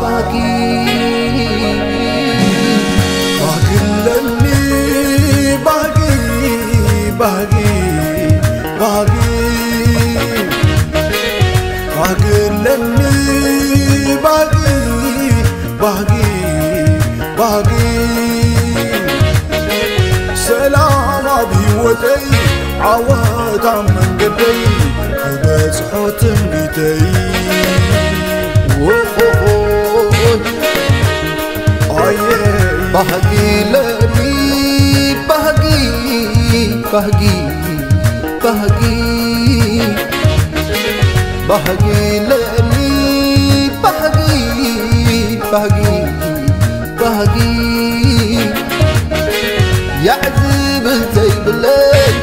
ባህጊ ኣለኒ ባህጊ፣ ባህጊ፣ ባህጊ፣ ባህጊ ኣለኒ ባህጊ፣ ባህጊ፣ ባህጊ። ሰላም ኣብ ህይወተይ፣ ዓወት ኣብ መንገደይ፣ ክበጽሖ ትምኒተይ። ኦሆሆ። ኣየ። ባህጊ ለኒ፣ ባህጊ፣ ባህጊ፣ ባህጊ፣ ባህጊ ለኒ፣ ባህጊ፣ ባህጊ፣ ባህጊ። ያዕ ዝብል ዘይብለይ፣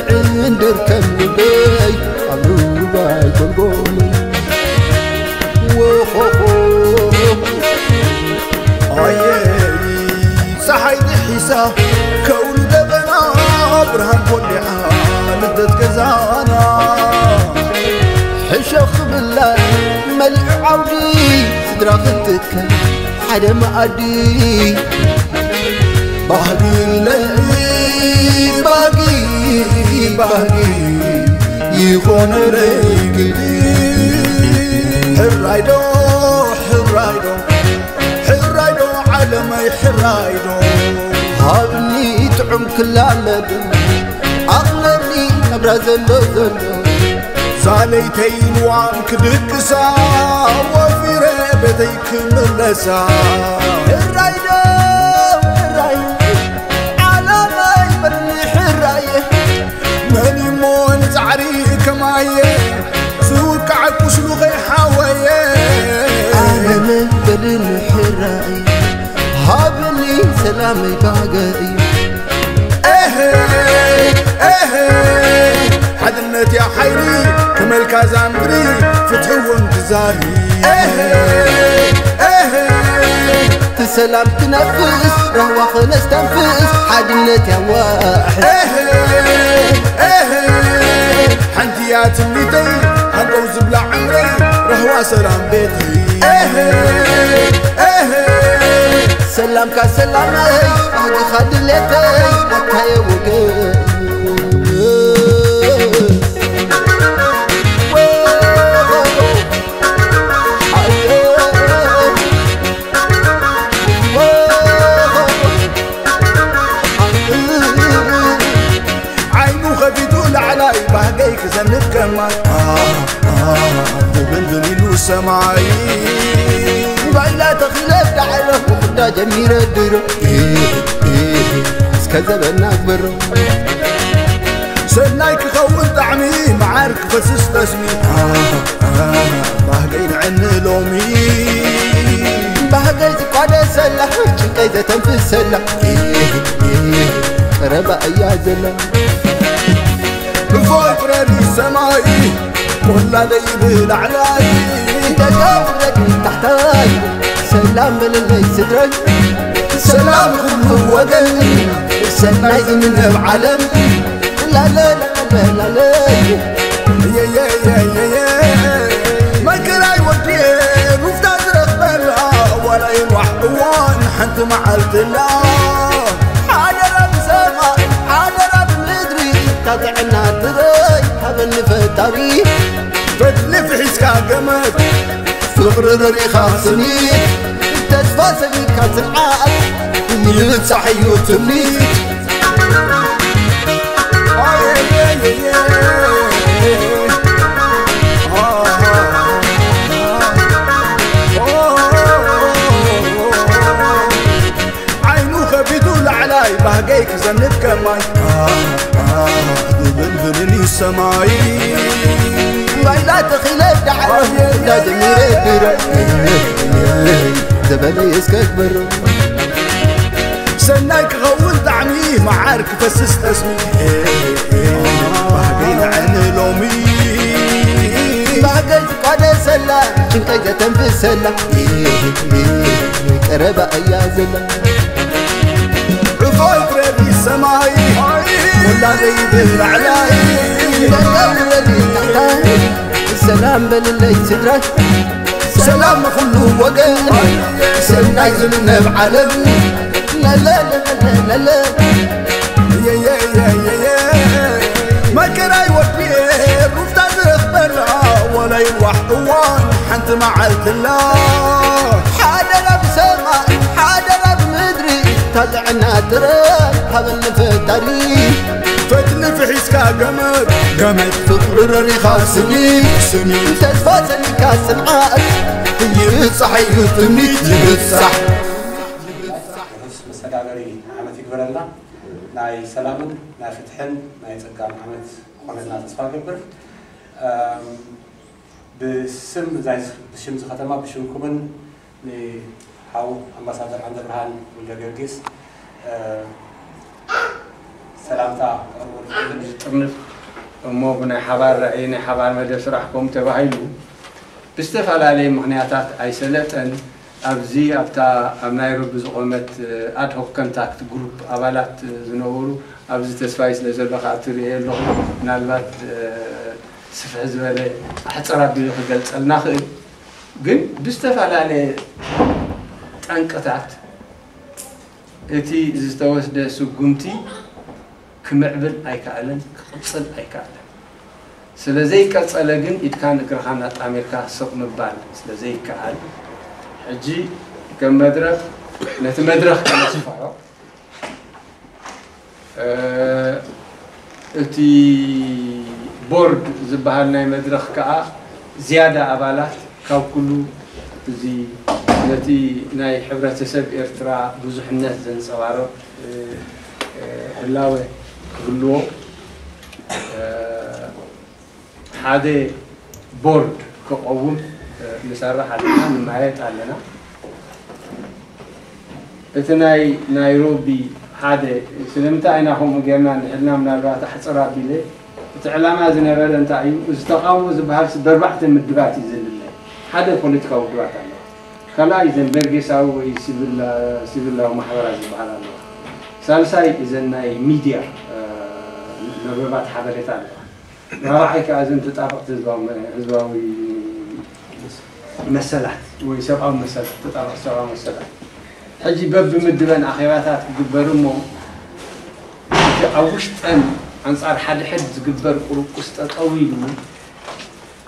ክዕንድር ከም ልበይ፣ ኣብ ሩባይ ጎልጎል። ዎሆሆ። ኣየ። ጸሓይ ጥሒሳ ከውሊ ደበና፣ ብርሃን ኮሊዓ ልደት ገዛና። ሕሸኽ ክብላ መሊዑ ዓውዲ፣ ስድራ ክትእከብ ሓደ መኣዲ። ባህጊ ለይ ባህጊ፣ ባህጊ ይኾነለይ ግዲ። ሕራይዶ፣ ሕራይዶ፣ ሕራይዶ ዓለመይ ሕራይዶ። ሃብኒ ጥዑም ክላመድ፣ ኣኽለኒ ናብራ ዘሎ ዘሎ። ዛለይተይ ንዋን ክድቅሳ፣ ወፊረ ቤተይ ክምለሳ። ሕራይዶ፣ ሕራይ፣ ዓለመይ በልኒ ሕራየ። መን እሞ ንጻዕሪ ከማየ፣ ዝውቃዕ ቁስሉ ከይሓወየ። ኣነ በልኒ ሕራይ፣ ሃብኒ ሰላመይ ባገይ። ኤሄ፣ ኤሄ፣ ሓድነት እያ ሓይሊ፣ ክመልካ ዛምሪ፣ ፍትሒ እውን ትዛሪ። ኤሄ፣ ኤሄ፣ ትሰላም ትነፍስ፣ ራህዋ ክነስተንፍስ፣ ሓድነት ያዋሕስ። ኤሄ፣ ኤሄ፣ ሓንቲ እያ ትምኒተይ፣ ሃንቀው ዝብላ ዕምረይ፣ ራህዋ ሰላም ቤተይ። ኤሄ፣ ኤሄ፣ ሰላምካ ሰላመይ፣ ባህግኻ ድሌተይ፣ ኣታየ ወገን። ዓይኑ ኸፊቱ ላዕላይ ባህገይ ክዘንብ ከማይ፣ ኣ፣ ኣ፣ ድብልብል ኢሉ ሰማይ። ባይላ ተኺለ ዳዕሮ፣ ክዳ ጀሚረ ድሮ፣ እስከ ዘበና ግበሮ። ሰናይ ክኸውን ጣዕሚ፣ መዓር ክፈስስ ጠስሚ። ኣ፣ ኣ፣ ባህገይ ንዕኒ ሎሚ። ባህገይ ዝቋደሰላ፣ ጭንቀይ ዘተንፍሰላ፣ ቀረባ እያ ዘላ። እፎይ ፍረዲ ሰማይ፣ ቆላ ደይብ ላዕላይ። ደጋ ፍረዲ ታሕታይ፣ ሰላም በልለይ ስድረይ። ሰላም ኩሉ ወገን፣ ሰናይ ዝምነብ ዓለም። ላለ፣ ላለ፣ ላለ። የየየየየ። መከራይ ወዲኤ፣ ሩፍታ ዝረኽበላ፣ ዋላ የንዋሕ እዋን፣ ሓንቲ መዓልቲ ኣላ። ሓደራ ብሰማይ፣ ሓደራ ብምድሪ፣ እታ ጥዕና ትበይ፣ ሃበኒ ፈጣሪ። ፈትሊ ፍሒስካ ገመድ፣ ፍቕሪ ዘሪእኻ ስኒት፣ ተስፋ ሰኒድካ ጽንዓት፣ ይብጻሕ እዩ ትምኒት። ዓይኑ ከፊቱ ላዕላይ ባህገይ ክዘንብ ከማይ፣ ኣ፣ ኣ፣ ድብልብል እዩ ሰማይ። ባይላ ተኺለ ዳዕሮ፣ ዳ ጀሚረ ድሮ፣ ዘበነይ እስከ ግበሮ። ሰናይ ክኸውን ጣዕሚ፣ መዓር ክፈስስ ጠስሚ ባህገይ ንዓይኒ ሎሚ ባህገይ ትቋደሰላ ጭንቀይ ዘተንፍሰላ ቀረባ እያ ዘላ ዑፎይ ፍረዲ ሰማይ ወላደይ ብላዕላይ ደቀ ፍረዲ ታሕታይ ሰላም በልለይ ስድራይ ሰላም ንኹሉ ወገን ሰናይ ዝምነብ ዓለም ለለለለለ መከራይ ወድየ ሩፍታ ዝረኽበላ ወላ ይዋሕ እዋን ሓንቲ መዓልትላ ሓደራ ብሰማይ ሓደራ ብምድሪ ታጥዕና ጥረ ሃበኒ ፈጣሪ ፈትሊ ፍሒስካ ገመድ ገመድ ፍቕሪ ረሪኻ ስኒ ስኒ ተስፋ ሰኒካ ጽንዓት ይብጻሕ እዩ ትምኒት ይብጻሕ ርሑስ መሰጋገሪ ዓመት ይግበረልና። ናይ ሰላምን ናይ ፍትሕን ናይ ጸጋን ዓመት ክኾነልና ተስፋ እገብር። እም፣ ብስም እዛ ብሽም እዚ ከተማ ብሽምኩምን ንሓው ኣምባሳደር ዓንደብርሃን ወልደጊዮርጊስ እ፣ ሰላምታ ክቐርበሉ ዝጥርንፍ እሞ ብናይ ሓባር ራእይ ናይ ሓባር መደብ ስራሕ ከምኡ ተባሂሉ ብዝተፈላለየ ምኽንያታት ኣይሰለጠን። ኣብዚ ኣብታ ኣብ ናይሮቢ ዝቖመት ኣድሆክ ኮንታክት ግሩፕ ኣባላት ዝነበሩ ኣብዚ ተስፋይ ስለ ዘሎ ከዓ እትርእየ ኣለኹ ምናልባት ስፍሕ ዝበለ ኣሕፅር ኣቢሉ ክገልፀልና ክእል ግን ብዝተፈላለየ ጠንቅታት እቲ ዝተወስደ ስጉምቲ ክምዕብል ኣይከኣለን፣ ክቕጽል ኣይከኣለን። ስለ ዘይቀጸለ ግን ኢድካን እግርኻን ኣጣሚርካ ስቕ ምባል ስለ ዘይከኣል፣ ሕጂ ከም መድረኽ ነቲ መድረኽ ከነስፍሖ፣ እቲ ቦርድ ዝበሃል ናይ መድረኽ ከኣ ዝያዳ ኣባላት ካብ ኩሉ እዚ ነቲ ናይ ሕብረተሰብ ኤርትራ ብዙሕነት ዘንጸባርቕ ህላወ ክህልዎ ሓደ ቦርድ ክቐውም ንሰርሕ ኣለና፣ ንመያየጥ ኣለና። እቲ ናይ ናይሮቢ ሓደ ስለምንታይ ኢና ከምኡ ጌርና እንድሕልና ምናልባት ኣሕፅር ኣቢለ እቲ ዕላማ ዝነበረ እንታይ እዩ? እዚ ተቃውሞ ዝበሃል በርባዕተ ምድባት እዩ ዝልለ። ሓደ ፖለቲካዊ ውድባት ኣለዋ፣ ካልኣይ እዘን በርጌሳዊ ወይ ሲቪላዊ ማሕበራት ዝበሃል ኣለዋ፣ ሳልሳይ እዘን ናይ ሚድያ መርበባት ሓበሬታ ኣለዋ። ራብዓይ ከዓ እዘን ተጣበቕቲ ህዝባዊ ህዝባዊ መሰላት ወይ ሰብኣዊ መሰላት ተጣበቕቲ ሰብኣዊ መሰላት ሕጂ በብምድበን ኣኼባታት ክግበር እሞ እቲ ኣብ ውሽጠን ኣንፃር ሓደ ሕድ ዝግበር ቁርቁስ ጠጠው ኢሉ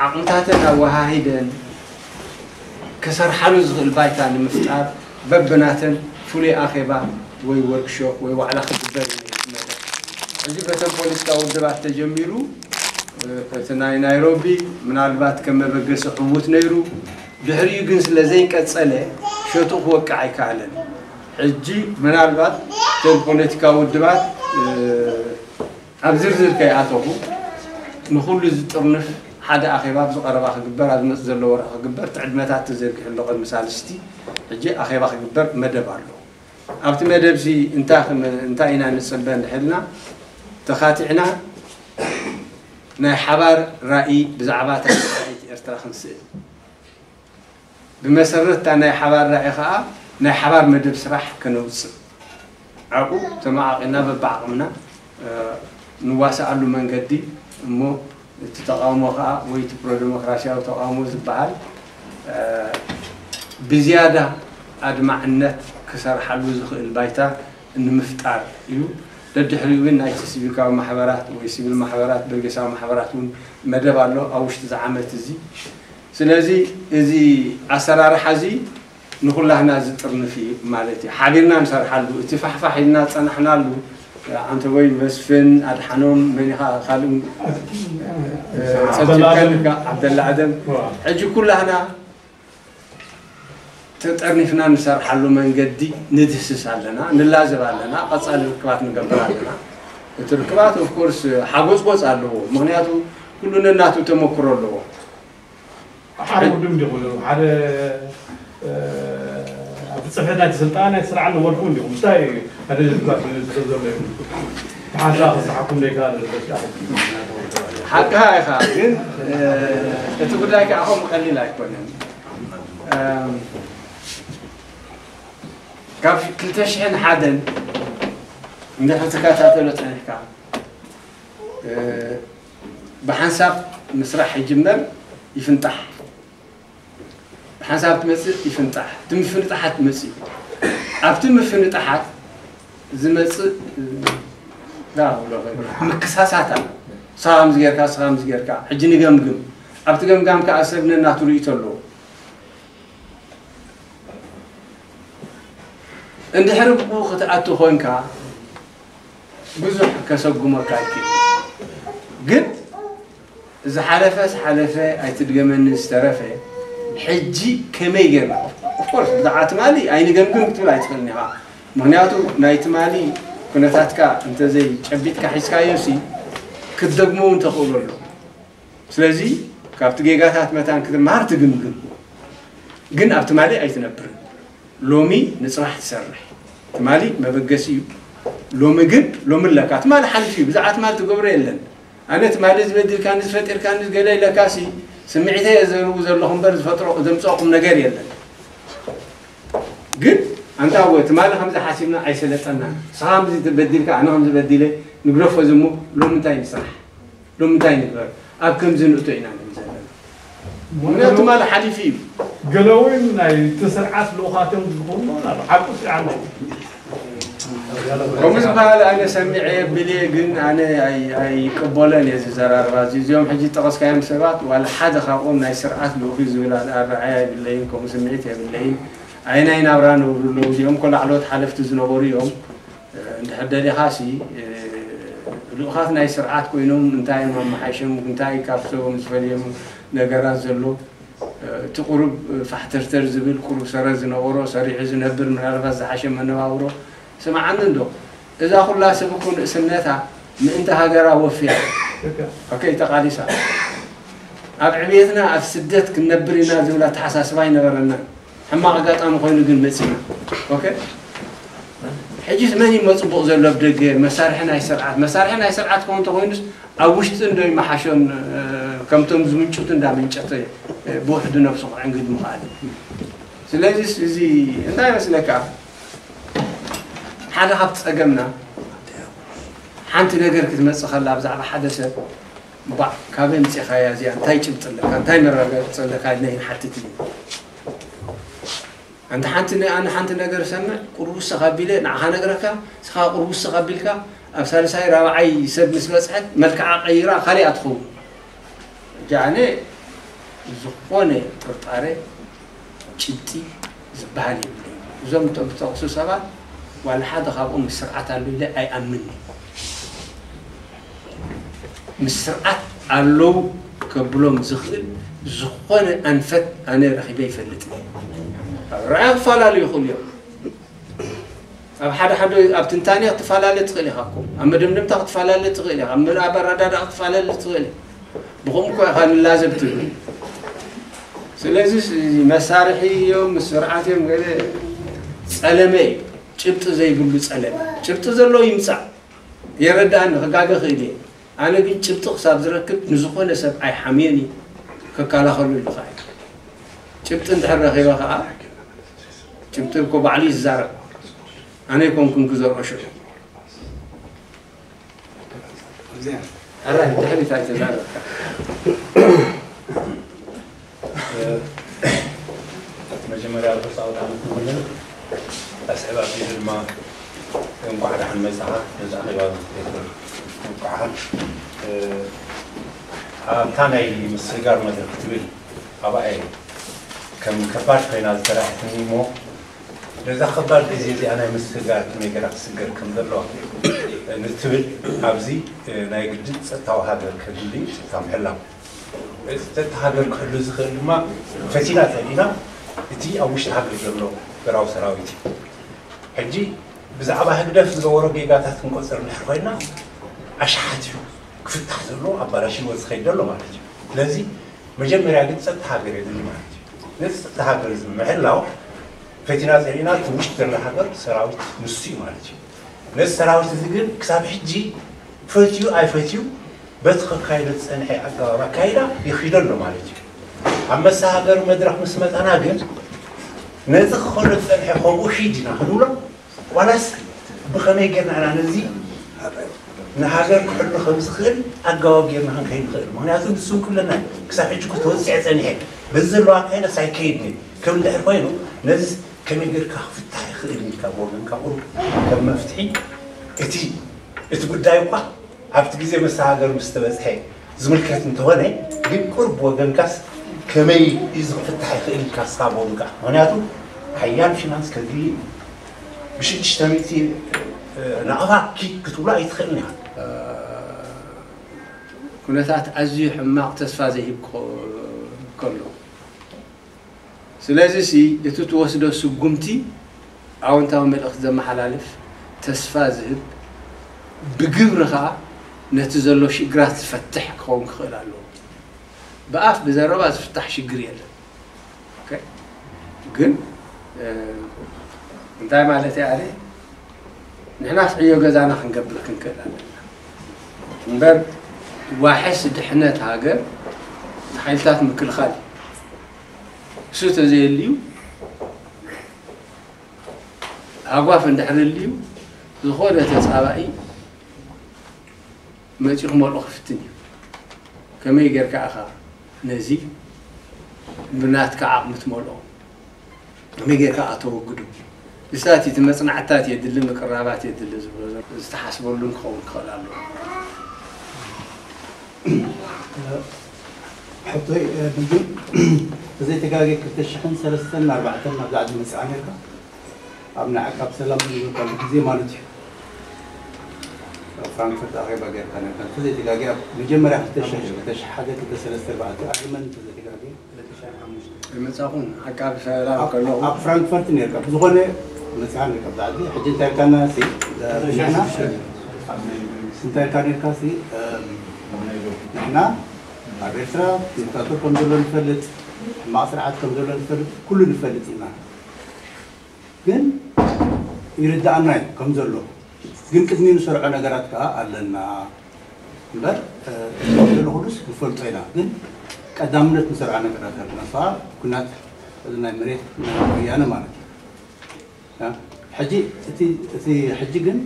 ዓቕምታተን ኣወሃሂደን ክሰርሓሉ ዝኽእል ባይታ ንምፍጣር በብናተን ፍሉይ ኣኼባ ወይ ወርክሾፕ ወይ ዋዕላ ክግበር እዩ ነቲ መደብ። ሕዚ በተን ፖለቲካዊ ውድባት ተጀሚሩ እቲ ናይ ናይሮቢ ምናልባት ከም መበገሲ ዕዉት ነይሩ፣ ድሕሪኡ ግን ስለ ዘይቀጸለ ሸትኡ ክወቅዕ ኣይከኣለን። ሕጂ ምናልባት እተን ፖለቲካዊ ውድባት ኣብ ዝርዝር ከይኣተኹ ንኹሉ ዝጥርንፍ ሓደ ኣኼባ ኣብዚ ቀረባ ክግበር ኣብ ዝመፅእ ዘሎ ወርሒ ክግበር እቲ ዕድመታት ተዘርጊሑ ኣሎ ቅድሚ ሳልስቲ ሕጂ ኣኼባ ክግበር መደብ ኣሎ ኣብቲ መደብ ሲ እንታይ ክም- እንታይ ኢና ንፅበ እንድሕልና ተኻቲዕና ናይ ሓባር ራእይ ብዛዕባ ታሪካዊት ኤርትራ ክንስእል ብመሰረት እታ ናይ ሓባር ራእይ ከዓ ናይ ሓባር መደብ ስራሕ ከነውፅእ ኣብኡ ተመቓቒልና በብዓቕምና ንዋስኣሉ መንገዲ እሞ እቲ ተቓውሞ ከዓ ወይ እቲ ፕሮደሞክራሲያዊ ተቓውሞ ዝበሃል ብዝያዳ ኣድማዕነት ክሰርሓሉ ዝኽእል ባይታ ንምፍጣር እዩ። ደድሕሪኡ እውን ናይቲ ሲቪካዊ ማሕበራት ወይ ሲቪል ማሕበራት በርጌሳዊ ማሕበራት እውን መደብ ኣሎ ኣብ ውሽጢ እዚ ዓመት እዚ። ስለዚ እዚ ኣሰራርሓ እዚ ንኹላህና ዝጥርንፍ እዩ ማለት እዩ። ሓቢርና ንሰርሓሉ፣ እቲ ፋሕፋሕ ኢልና ዝጸናሕናሉ፣ ኣንተቦይ መስፍን ኣድሓኖም፣ መን ኢኻ ካልእ ጸብጺብካልካ ዓብደላ ኣደም፣ ሕጂ ኩላህና ተጠርኒፍና ንሰርሓሉ መንገዲ ንድህስስ ኣለና፣ ንላዘብ ኣለና፣ ቀጻሊ ርክባት ንገብር ኣለና። እቲ ርክባት ኦፍኮርስ ሓጎጽጎጽ ኣለዎ፣ ምኽንያቱ ኩሉ ነናቱ ተመክሮ ኣለዎ። ሓደ ውድብ እንዲኹ ሓደ ኣብቲ ጽሕፈት ናይቲ ስልጣን ናይቲ ስርዓት ነበርኩም እንዲኹም። እንታይ እዩ ሓደ ዝግባእ ዝብል ዘሎ እዩ። ሓንሳ ክስሓኩም ደይከኣለ ዝብል። ሓቅኻ ኢኻ፣ ግን እቲ ጉዳይ ከዓ ከምኡ ቀሊል ኣይኮነን። ካብ ክልተ ሽሕን ሓደን እንድሕር ትከታተሎ ፀኒሕካ፣ ብሓንሳብ ምስራሕ ይጅመር፣ ይፍንጣሕ፣ ብሓንሳብ ትመፅእ፣ ይፍንጣሕ፣ እቲ ምፍንጣሓት መፅእ። ኣብቲ ምፍንጣሓት ዝመፅእ ምክሳሳት ኣሎ። ስኻ ከምዚ ጌርካ፣ ስኻ ከምዚ ጌርካ፣ ሕጂ ንገምግም። ኣብቲ ገምጋም ከዓ ሰብ ነናቱ ርእይቶ ኣለዎ። እንድሕሪ ብኡ ክትኣቱ ኮንካ ብዙሕ ከሰጉመካ ይክእል። ግን ዝሓለፈ ዝሓለፈ ኣይትድገመኒ ዝተረፈ ሕጂ ከመይ ጌርና? ኦፍኮርስ ብዛዕባ ትማሊ ኣይንገምግም ክትብል ኣይትኽእልን ኢኻ። ምክንያቱ ናይ ትማሊ ኩነታትካ እንተዘይ ጨቢጥካ ሒዝካዮ ሲ ክትደግሞ እውን ተኽእሎ ኣሎ። ስለዚ ካብቲ ጌጋታት መታን ክትመሃር ትግምግም፣ ግን ኣብ ትማሊ ኣይትነብርን። ሎሚ ንፅባሕ ትሰርሕ። ትማሊ መበገሲ እዩ። ሎሚ ግን ሎሚ ኣለካ። ትማሊ ሓሊፉ እዩ። ብዛዕባ ትማሊ ትገብሮ የለን። ኣነ ትማሊ ዝበዲልካኒ ዝፈጢርካኒ ገለ ኢለካሲ ስምዒተይ እየ ዘርኡ ዘለኹ እምበር ዝፈጥሮ ዘምፅኦ ቁም ነገር የለን። ግን ኣንታ እወ ትማሊ ከምዚ ሓሲብና ኣይሰለጠና። ንስኻ ከምዚ በዲልካ ኣነ ከምዚ በዲለ ንግደፎ ዝሞ ሎሚ እንታይ ንስራሕ? ሎሚ እንታይ ንግበር? ኣብ ከምዚ ንእቶ ኢና ንብል ዘለና። ምክንያቱ ትማሊ ሓሊፉ እዩ። ገለ እውን ናይ እቲ ስርዓት ልኡኻት እዮም ዝኸውን። ናብ ሓቁ ስርዓት ናይ ከምኡ ዝበሃል ኣነ ሰሚዐ የብልየ፣ ግን ኣነ ኣይ- ኣይቅበሎን እየ እዚ ዘራርባ እዚ። እዚኦም ሕጂ ጠቐስካዮም ሰባት ዋላ ሓደ ካብኦም ናይ ስርዓት ልኡኽ እዩ ዝብል ኣረኣእያ የብለይን፣ ከምኡ ስምዒት የብለይን። ኣይ ናይ ናብራ ነብሩ ኣለዉ። እዚኦም እኮ ላዕለዎት ሓለፍቲ ዝነበሩ እዮም። እንድሕር ደሊኻ ሲ ልኡኻት ናይ ስርዓት ኮይኖም እንታይ እዮም ኣመሓይሾም፣ እንታይ ካብ ሰቦም ዝፈልዮም ነገራት ዘሎ፣ እቲ ቁሩብ ፋሕተርተር ዝብል ቁሩብ ሰረ ዝነበሮ ሰሪሑ ዝነብር ምናልባት ዝሓሸ መነባብሮ ስምዓኒ እንዶ። እዛ ኩላ ሰብ እኮ ንእስነታ ምእንቲ ሃገራ ወፍያ ኦኬ ተቓሊሳ። ኣብ ዕብየትና ኣብ ስደት ክንነብር ኢና ዝብል ኣተሓሳስባ ኣይነበረናን። ሕማቕ ኣጋጣሚ ኮይኑ ግን መፂና። ኦኬ ሕጂስ መን እዩ መፅቡቕ ዘሎ ኣብ ደገ? መሳርሒ ናይ ስርዓት። መሳርሒ ናይ ስርዓት ከው እንተኮይኑስ ኣብ ውሽጢ እንዶ ይመሓሾን ከምቶም ዝምንጭቱ እንዳመንጨተ ብውሕዱ ነብሱ ክዕንግድ ምኽኣል። ስለዚ እዚ እንታይ ይመስለካ? ሓደ ካብ ፀገምና ሓንቲ ነገር ክትመፅእ ከላ ብዛዕባ ሓደ ሰብ ባዕ ካበይ ምፅእኻያ እዚኣ እንታይ ጭብጢ ኣለካ እንታይ መረጋገፂ ኣለካ ኢልና ይንሓትት እዩ። ኣንተ ሓንቲ ኣነ ሓንቲ ነገር ሰምዕ ቁሩብ ውስኽ ኣቢለ ንዓኻ ነግረካ ስኻ ቁሩብ ውስኽ ኣቢልካ ኣብ ሳልሳይ ራብዓይ ሰብ ምስ በፅሐት መልክዓ ቀይራ ካሊኣ ትኸውን። ሕጂ ኣነ ዝኾነ ጥርጣረ ጭብጢ ዝበሃል የብለይ። እዞም እቶም ዝጠቕሱ ሰባት ዋላ ሓደ ካብኦም ምስ ስርዓት ኣሎ ኢለ ኣይኣምን። ምስ ስርዓት ኣለዉ ከብሎም ዝኽእል ዝኾነ ኣንፈት ኣነ ረኺበ ይፈልጥ። ኣብ ረኣያ ክፈላለዩ ይኽእሉ እዮም። ኣብ ሓደ ሓደ ኣብ ትንታኔ ክትፈላለ ትኽእል ኢኻ እኮ ኣብ መደምደምታ ክትፈላለ ትኽእል ኢኻ ኣብ ምልኣብ ኣረዳዳ ክትፈላለ ትኽእል ኢኻ። ብኸምኡ እኮ ኢኻ ንላዘብ ትብል። ስለዚ መሳርሒ እዮም ምስ ስርዓት እዮም ገለ ጸለመ እዩ። ጭብጢ ዘይብሉ ጸለመ። ጭብጢ ዘለዎ ይምጻእ የረዳእኒ ክጋገ ክእል እየ። ኣነ ግን ጭብጢ ክሳብ ዝረክብ ንዝኾነ ሰብ ኣይሓምዮን እዩ። ከከላኸሉ ይኽእል። ጭብጢ እንድሕር ረኺበ ከዓ ጭብጢ እኮ ባዕሉ ይዛረብ። ኣነ ይኮንኩን ክዘርኦ ሽዑ። ኣራይ ድሕሪት ኣይተዛረብካ። መጀመርያ ርሑስ ኣውደ ዓመት ንኹልን ኣስዕብ ኣቢሉ ድማ እንኳዕ ደሓን መጻኻ ነዚ ኣኼባ ዝትከል እንኳዓ ኣብታ ናይ ምስጋር መድረክ ትብል ኣብኣ ከም ከባድ ኮይና ዝተረኣየትኒ እሞ ነዛ ከባድ ግዜ እዚኣ ናይ ምስጋር ከመይ ገይራ ክስገር ከም ዘለዋ ንትብል ኣብዚ ናይ ግድን ጸጥታዊ ሃገር ከድሊ ጸጥታ ምሕላው ጸጥታ ሃገር ክህሉ ዝኽእል ድማ ፈቲና ተሊና እቲ ኣብ ውሽጢ ሃገር ዘሎ ብራዊ ሰራዊት እዩ። ሕጂ ብዛዕባ ህግደፍ ዝገበሮ ጌጋታት ክንቆጽር እንድሕር ኮይና ኣሽሓት እዩ ክፍታሕ ዘሎ ኣባላሽዎ ዝኸይድ ዘሎ ማለት እዩ። ስለዚ መጀመርያ ግን ጸጥታ ሃገር የድሊ ማለት እዩ። ነዚ ጸጥታ ሃገር እዚ ምሕላው ፈቲና ዘሪእና እቲ ውሽጢ ዘሎ ሃገር ሰራዊት ንሱ እዩ ማለት እዩ። ነዚ ሰራዊት እዚ ግን ክሳብ ሕጂ ፈትዩ ኣይፈትዩ በቲ ከካይዶ ዝፀንሐ ኣገባብ ኣካይዳ ይኺዶ ኣሎ ማለት እዩ። ኣብ መሰሃገሪ መድረኽ ምስ መፃና ግን ነዚ ክኸዶ ዝፀንሐ ከምኡ ሒድ ኢና ክንብሎ ዋላስ ብኸመይ ጌርና ኢና ነዚ ንሃገር ክሕሉ ከም ዝኽእል ኣገባብ ጌርና ክንከይድ ንኽእል? ምኽንያቱ ንሱ እውን ክብለና እዩ። ክሳብ ሕጂ እኮ ተወፂዐ ፀኒሐ በዚ ዘለዎ ኣካይዳስ ኣይከይድን እዩ ክብል እንድሕር ኮይኑ ነዚ ከመይ ጌርካ ክፍታሕ ይኽእል ኢልካ ብወገንካ ቁሩብ ከም መፍትሒ እቲ እቲ ጉዳይ እኳ ኣብቲ ግዜ መሰጋገሪ ምስ ተበፅሐ ዝምልከት እንተኾነ ግን ቁሩብ ብወገንካስ ከመይ እዩ ዝክፍታሕ ይኽእል ኢልካ እስኻ ብወገንካ ምኽንያቱ ሓያል ፊናንስ ከድሊ እዩ ብሽዱሽተ ሚእቲ ናቕፋ ኪድ ክትብሎ ኣይትኽእልን ኢኻ። ኩነታት ኣዝዩ ሕማቕ ተስፋ ዘይህብ ክኾ- ከሎ ስለዚ ሲ እቲ ትወስዶ ስጉምቲ ኣወንታዊ መልእኽቲ ዘመሓላልፍ ተስፋ ዝህብ ብግብሪ ኸዓ ነቲ ዘሎ ሽግራት ዝፈትሕ ክኸውን ክኽእል ኣለዎ። ብኣፍ ብዘረባ ዝፍታሕ ሽግር የለን። ኦኬ? ግን እንታይ ማለት እየ ኣነ ንሕናስ ዕዮ ገዛና ክንገብር ክንክእል ኣለና እምበር ዋሕስ ድሕነት ሃገር ሓይልታት ምክልኻል እዩ። እሱ ተዘየልዩ ሃጓፍ እንድሕር ልዩ ዝኾነ ተፃባኢ መፂኡ ክመልኦ ክፍትን እዩ። ከመይ ጌርካ ኢኻ ነዚ ብናትካ ዓቕሚ ትመልኦ? ከመይ ጌርካ ኢኻ ተወግዶ? እሳት እቲ መፅናዕታት የድሊ ምቅራባት የድሊ ዝብሎ ዘሎ ዝተሓስበሉን ክኸውን ክኽእል ኣለዎ። ሕቶይ ብልጁ ተዘይተጋጌ ክልተ ሽሕን ሰለስተን ኣርባዕተን ናብዚ ዓዲ መፂኻ ነርካ ኣብ ናይ ዓቃብ ሰላም ዝነበርካሉ ግዜ ማለት እዩ ኣብ ፍራንክፈርት ኣኼባ ጌርካ ነርካ ተዘይተጋጌ ኣብ መጀመርያ ክልተ ሽሕ ክልተ ሽሕ ሓደ ክልተ ሰለስተ ኣርባዕተ ኣርመን ተዘይተጋጌ ክልተ ሽሕ ሓሙሽተ መጻኹን ዓቃቢ ሰላም ከለኹ ኣብ ፍራንክፈርት ነርካ ብዝኾነ መፂኻ ነርካ ብዛዕባ ሕጂ እንታይ ኢልካና ሲ ንሕና እንታይ ኢልካ ነርካ ሲ ንሕና ኣብ ኤርትራ ዲክታቶር ከም ዘሎ ንፈልጥ ሕማቕ ስርዓት ከም ዘሎ ንፈልጥ ኩሉ ንፈልጥ ኢና ግን ይርዳኣና እዩ ከም ዘሎ ግን ቅድሚ ንሰርዖ ነገራት ከዓ ኣለና እምበር ዘሎ ኩሉስ ንፈልጦ ኢና ግን ቀዳምነት ንሰርዖ ነገራት ኣለና ከዓ ኩናት እዚ ናይ መሬት ናይ ወያነ ማለት እዩ ሕጂ እቲ ሕጂ ግን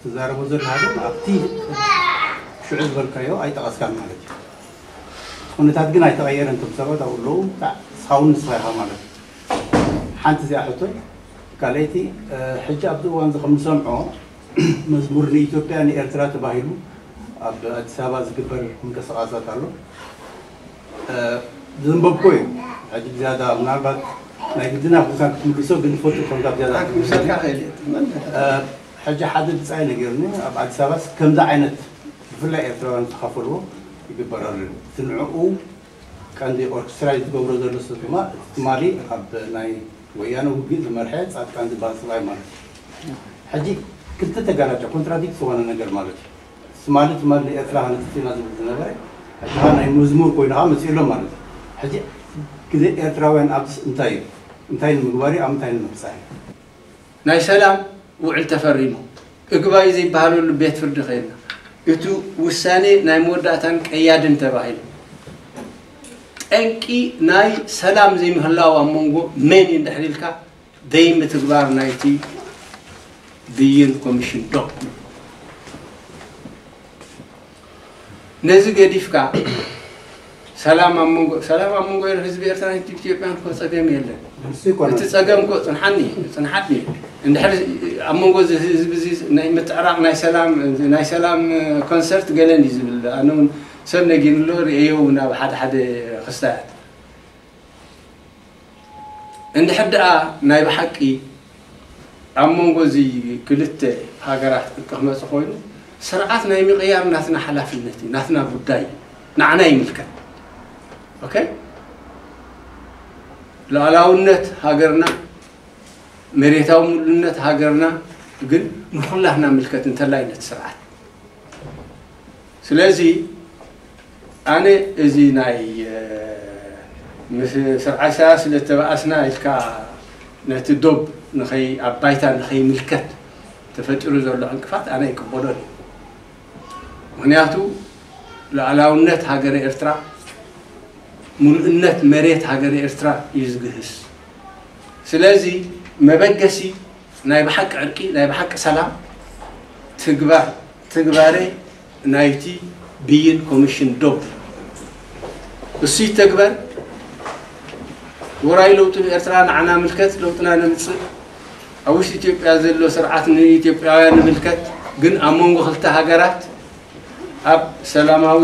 ትዛረቦ ዘለካ ግን ኣብቲ ሽዑ ዝበልካዮ ኣይጠቐስካን ማለት እዩ ኩነታት ግን ኣይተቐየረን እቶም ሰባት ኣብኡ ኣለዉ ሳውን ንስኻ ኢኻ ማለት እዩ ሓንቲ እዚኣ ሕቶይ ካልኣይቲ ሕጂ ኣብዚ እዋን እዚ ከም ንሰምዖ መዝሙር ንኢትዮጵያ ንኤርትራ ተባሂሉ ኣብ ኣዲስ ኣበባ ዝግበር ምንቅስቃሳት ኣሎ ዘንበብኮ እዩ ሕጂ ብዝያዳ ምናልባት ናይ ግድና ብዝካን ክትምልሶ ግን ትፈልጡ ከምዛ ብዝያዳ ምሰልካ ኸይድ ሕጂ ሓደ ብፃይ ነጊርኒ ኣብ ኣዲስ ኣበባስ ከምዚ ዓይነት ብፍላይ ኤርትራውያን ዝተኻፈልዎ ይግበር ኣሎ እዩ እቲ ንዕኡ ቀንዲ ኦርኬስትራ እዩ ዝገብሮ ዘሎ ሰብ ድማ እቲ ትማሊ ኣብ ናይ ወያነ ውግእ ዝመርሐ ፃድቃን ዝበሃል ሰብኣይ ማለት እዩ ሕጂ ክልተ ተጋላጫ ኮንትራዲክት ዝኾነ ነገር ማለት እዩ ትማሊ ትማሊ ንኤርትራ ሃነፅት ኢና ዝብል ዝነበረ ሕጂ ኸዓ ናይ መዝሙር ኮይኑ ኸዓ መፂኡ ኣሎ ማለት እዩ ሕጂ ግዜ ኤርትራውያን ኣብስ እንታይ እዩ እንታይ ንምግባር እዩ ኣብ እንታይ ንምብፃሕ እዩ ናይ ሰላም ውዕል ተፈሪሙ እግባይ ዘይበሃለሉ ቤት ፍርዲ ከይድና እቲ ውሳኔ ናይ መወዳእታን ቀያድን ተባሂሉ ጠንቂ ናይ ሰላም ዘይምህላው ኣብ መንጎ መን እዩ እንድሕር ኢልካ ዘይምትግባር ናይቲ ብይን ኮሚሽን ዶ ነዚ ገዲፍካ ሰላም ኣብ መንጎ ሰላም ኣብ መንጎ ህዝቢ ኤርትራን ህዝቢ ኢትዮጵያን እኮ ጸገም የለን። እቲ ጸገም እኮ ጽንሓኒ ጽንሓኒ እንድሕር ኣብ መንጎ እዚ ህዝቢ እዚ ናይ ምትዕራቕ ናይ ሰላም ናይ ሰላም ኮንሰርት ገለን እዩ ዝብል ኣነ እውን ሰብ ነጊርሎ ርእየዮ እውን ኣብ ሓደ ሓደ ክስታያት እንድሕር ደኣ ናይ ብሓቂ ኣብ መንጎ እዚ ክልተ ሃገራት እርቂ ክመጽእ ኮይኑ ስርዓት ናይ ምቕያር ናትና ሓላፍነት እዩ፣ ናትና ጉዳይ እዩ፣ ንዓና ይምልከት። ኦኬ ሉዓላውነት ሃገርና መሬታዊ ምሉእነት ሃገርና ግን ንኹላህና ምልከት እንተላይ ነቲ ስርዓት ስለዚ ኣነ እዚ ናይ ምስ ስርዓት ኢሳያስ ስለ ተባኣስና ኢልካ ነቲ ዶብ ንኸይ ኣብ ባይታ ንኸይምልከት ተፈጢሩ ዘሎ ዕንቅፋት ኣነ ኣይቅበሎን እዩ። ምክንያቱ ሉዓላውነት ሃገረ ኤርትራ፣ ሙሉእነት መሬት ሃገረ ኤርትራ እዩ ዝግህስ። ስለዚ መበገሲ ናይ ብሓቂ ዕርቂ፣ ናይ ብሓቂ ሰላም ትግባር ትግባረ ናይቲ ብይን ኮሚሽን ዶብ እሱ ይተግበር። ውራይ ለውጢ ብኤርትራ ንዓና ምልከት፣ ለውጥና ነምጽእ። ኣብ ውሽጢ ኢትዮጵያ ዘሎ ስርዓት ንኢትዮጵያውያን ንምልከት፣ ግን ኣብ መንጎ ክልተ ሃገራት ኣብ ሰላማዊ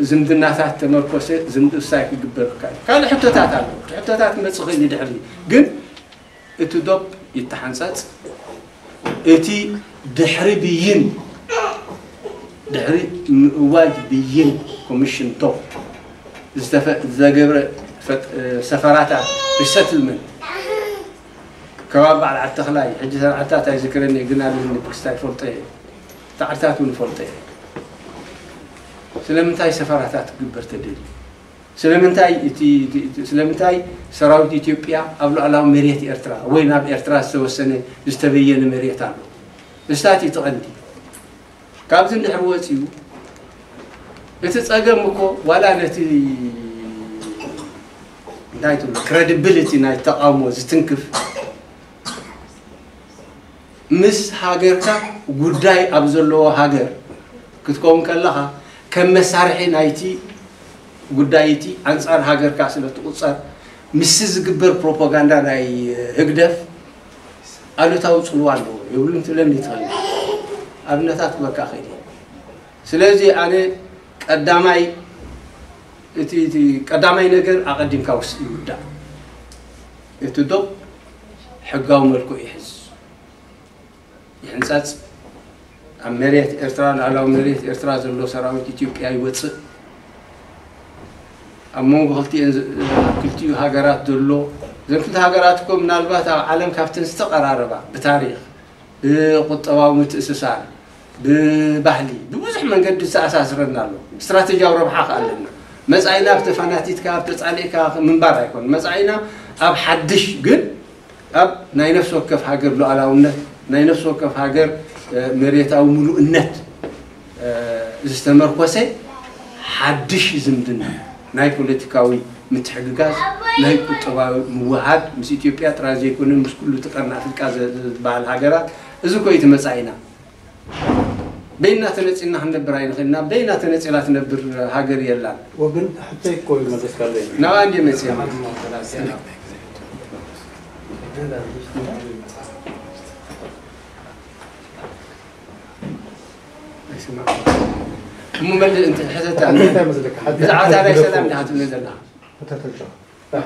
ዝምድናታት ተመርኮሰ ዝምድሳይ ክግበር ይካል። ካልእ ሕቶታት ኣሎ። ሕቶታት ክመጽእ ይኽእል እዩ ድሕሪ፣ ግን እቲ ዶብ ይተሓንጸጽ። እቲ ድሕሪ ብይን፣ ድሕሪ ምእዋጅ ብይን ኮሚሽን ዶብ ዝተፈ-፣ ዘገብረ ፈጥ-፣ ሰፈራታት ሪሰትልመንት ከባቢ በዓል ዓዲ ተኽላይ፣ ሕጂ ሰንዓታት ኣይዝክረን እየ፣ ግን ኣለኒ ብክስታይ ፈልጦ እየ። እቲ ዓድታት እውን ፈልጦ እየ። ስለምንታይ ሰፈራታት ክግበር ተደልዩ? ስለምንታይ እቲ፣ እቲ፣ እቲ፣ ስለምንታይ ሰራዊት ኢትዮጵያ ኣብ ሉዓላዊ መሬት ኤርትራ ወይ ናብ ኤርትራ ዝተወሰነ ዝተበየነ መሬት ኣሎ? እስታት እቲ ቀንዲ። ካብዚ እንድሕር ወፂኡ፣ እቲ ፀገም እኮ ዋላ ነቲ እንታይ ትብሎ ክረዲቢሊቲ ናይ ተቃውሞ ዝትንክፍ፣ ምስ ሃገርካ ጉዳይ ኣብ ዘለዎ ሃገር ክትከውን ከለኻ ከም መሳርሒ ናይቲ ጉዳይ እቲ ኣንጻር ሃገርካ ስለ ትቑጸር፣ ምስዚ ዝግበር ፕሮፓጋንዳ ናይ ህግደፍ ኣሉታዊ ጽልዋ ኣለዎ። የብሉን ትብለኒ ትኽእል። ኣብነታት ክበካ እኽእል እየ። ስለዚ ኣነ ቀዳማይ፣ እቲ፣ እቲ ቀዳማይ ነገር ኣቐዲምካ ውስ-፣ ይውዳእ። እቲ ዶብ ሕጋዊ መልክዑ ይሕዝ። ይሕንጸጽ። ኣብ መሬት ኤርትራ፣ ሉዓላዊ መሬት ኤርትራ ዘሎ ሰራዊት ኢትዮጵያ ይወጽእ። ኣብ መንጎ ክልቲኤን ዝ-፣ ኣብ ክልቲኡ ሃገራት ዘሎ፣ እዘን ክልተ ሃገራት እኮ ምናልባት ኣብ ዓለም ካብተን ዝተቐራረባ ብታሪኽ፣ ብቁጠባዊ ምትእስሳር፣ ብባህሊ፣ ብብዙሕ መንገዲ ዝተኣሳስረና ኣሎ። ስትራቴጂያዊ ረብሓ ከኣ ኣለና። መጻኢና ኣብ ተፈናቲትካ፣ ኣብ ተጻሊእካ ምንባር ኣይኮን። መጻኢና ኣብ ሓድሽ ግን ኣብ ናይ ነፍሲ ወከፍ ሃገር ሉዓላውነት፣ ናይ ነፍሲ ወከፍ ሃገር፣ እ፣ መሬታዊ ምሉእነት፣ እ፣ ዝተመርኮሰ ሓድሽ ዝምድና፣ ናይ ፖለቲካዊ ምትሕግጋዝ፣ ናይ ቁጠባዊ ምውሃድ ምስ ኢትዮጵያ ጥራይ ዘይኮነ ምስ ኩሉ እቲ ቀርኒ ኣፍሪቃ ዘ-፣ ዝበሃል ሃገራት፣ እዚ እኮ እዩ እቲ መጻኢና። በይና ተነጺልና ክንነብር ኣይንኽእልና። በይና ተነጺላ ትነብር ሃገር የላን። ወግን ሕቶይ እኮ ይመለስካለይ። ናብኣ እንድየ መጽየ ማለት። ኣይስማዕ። እሞ መል-፣ እንተ ሕተታ። እንታይ መስለካ? ሓንቲ ብዛዕባ እታ ናይ ሰላም ዲኻ ትብለኒ ዘለኻ?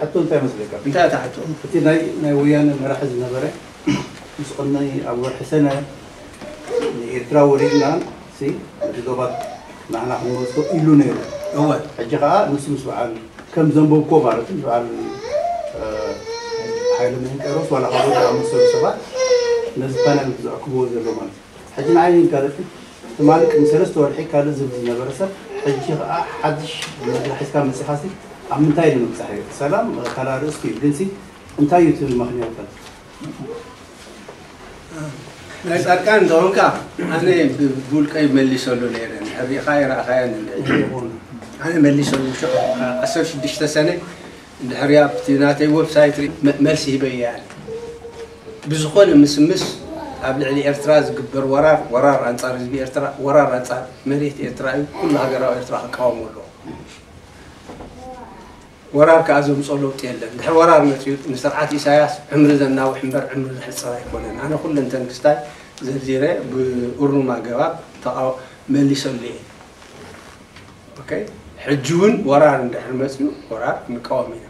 ሕቶ እንታይ መስለካ? እንታይ እታ ሕቶ? እቲ ናይ፣ ናይ ወያነ መራሒ ዝነበረ ምስ ቅድሚ ኣብ ወርሒ ሰነ ንኤርትራ ወሪድና ሲ ነቲ ዶባት ንዓና ክንወስዶ ኢሉ ነይሩ። እወ። ሕጂ ከኣ ንሱ ምስ በዓል ከም ዘንበብኮ ማለት እዩ፣ በዓል፣ እ፣ ሃይለ መንቀሮስ ዋላ ካልኦት ዝኣመሰሉ ሰባት ነዚ ፓነል ዘዕክብዎ ዘሎ ማለት እዩ። ሕጂ ንዓይ ካልእ ትማሊ ቅድሚ ሰለስተ ወርሒ ካልእ ዝብል ዝነበረ ሰብ ሕጂ ከኣ ሓድሽ መድረኽ ሒዝካ መጺኻሲ ኣብ ምንታይ እዩ ንምብጻሕ እዩ? ሰላም ካልእ ኣርእስቲ እዩ፣ ግንሲ እንታይ እዩ እቲ ምኽንያት? ናይ ጻድቃን እንተኾንካ ኣነ ብ-፣ ብውልቀይ መሊሰሉ ነይረ። እንድሕር ርኢኻዮ ረኣኻዮ ንርኢ። ኣነ መሊሰሉ ሽዑ ዓሰርተ ሽዱሽተ ሰነ እንድሕር ኣብቲ ናተይ ዌብሳይት ርኢ መ-፣ መልሲ ሂበ እየ ኣነ። ብዝኾነ ምስምስ ኣብ ልዕሊ ኤርትራ ዝግበር ወራር፣ ወራር ኣንጻር ህዝቢ ኤርትራ፣ ወራር ኣንጻር መሬት ኤርትራ እዩ። ኩሉ ሃገራዊ ኤርትራ ክቃወሞ ኣለዎ። ወራር ከኣ ዘምጾ ለውጢ የለን። ድሕሪ ወራር መጺኡ ንስርዓት ኢሳያስ ዕምሪ ዘናውሕ እምበር ዕምሪ ዘሕጽር ኣይኮነን። ኣነ ኩለንተን ክስታይ ዘርዚረ ብእሩም ኣገባብ ተቓው-፣ መሊሰሉ እየ። ኦኬ? ሕጂ እውን ወራር እንድሕር መጺኡ ወራር ንቃወም ኢና።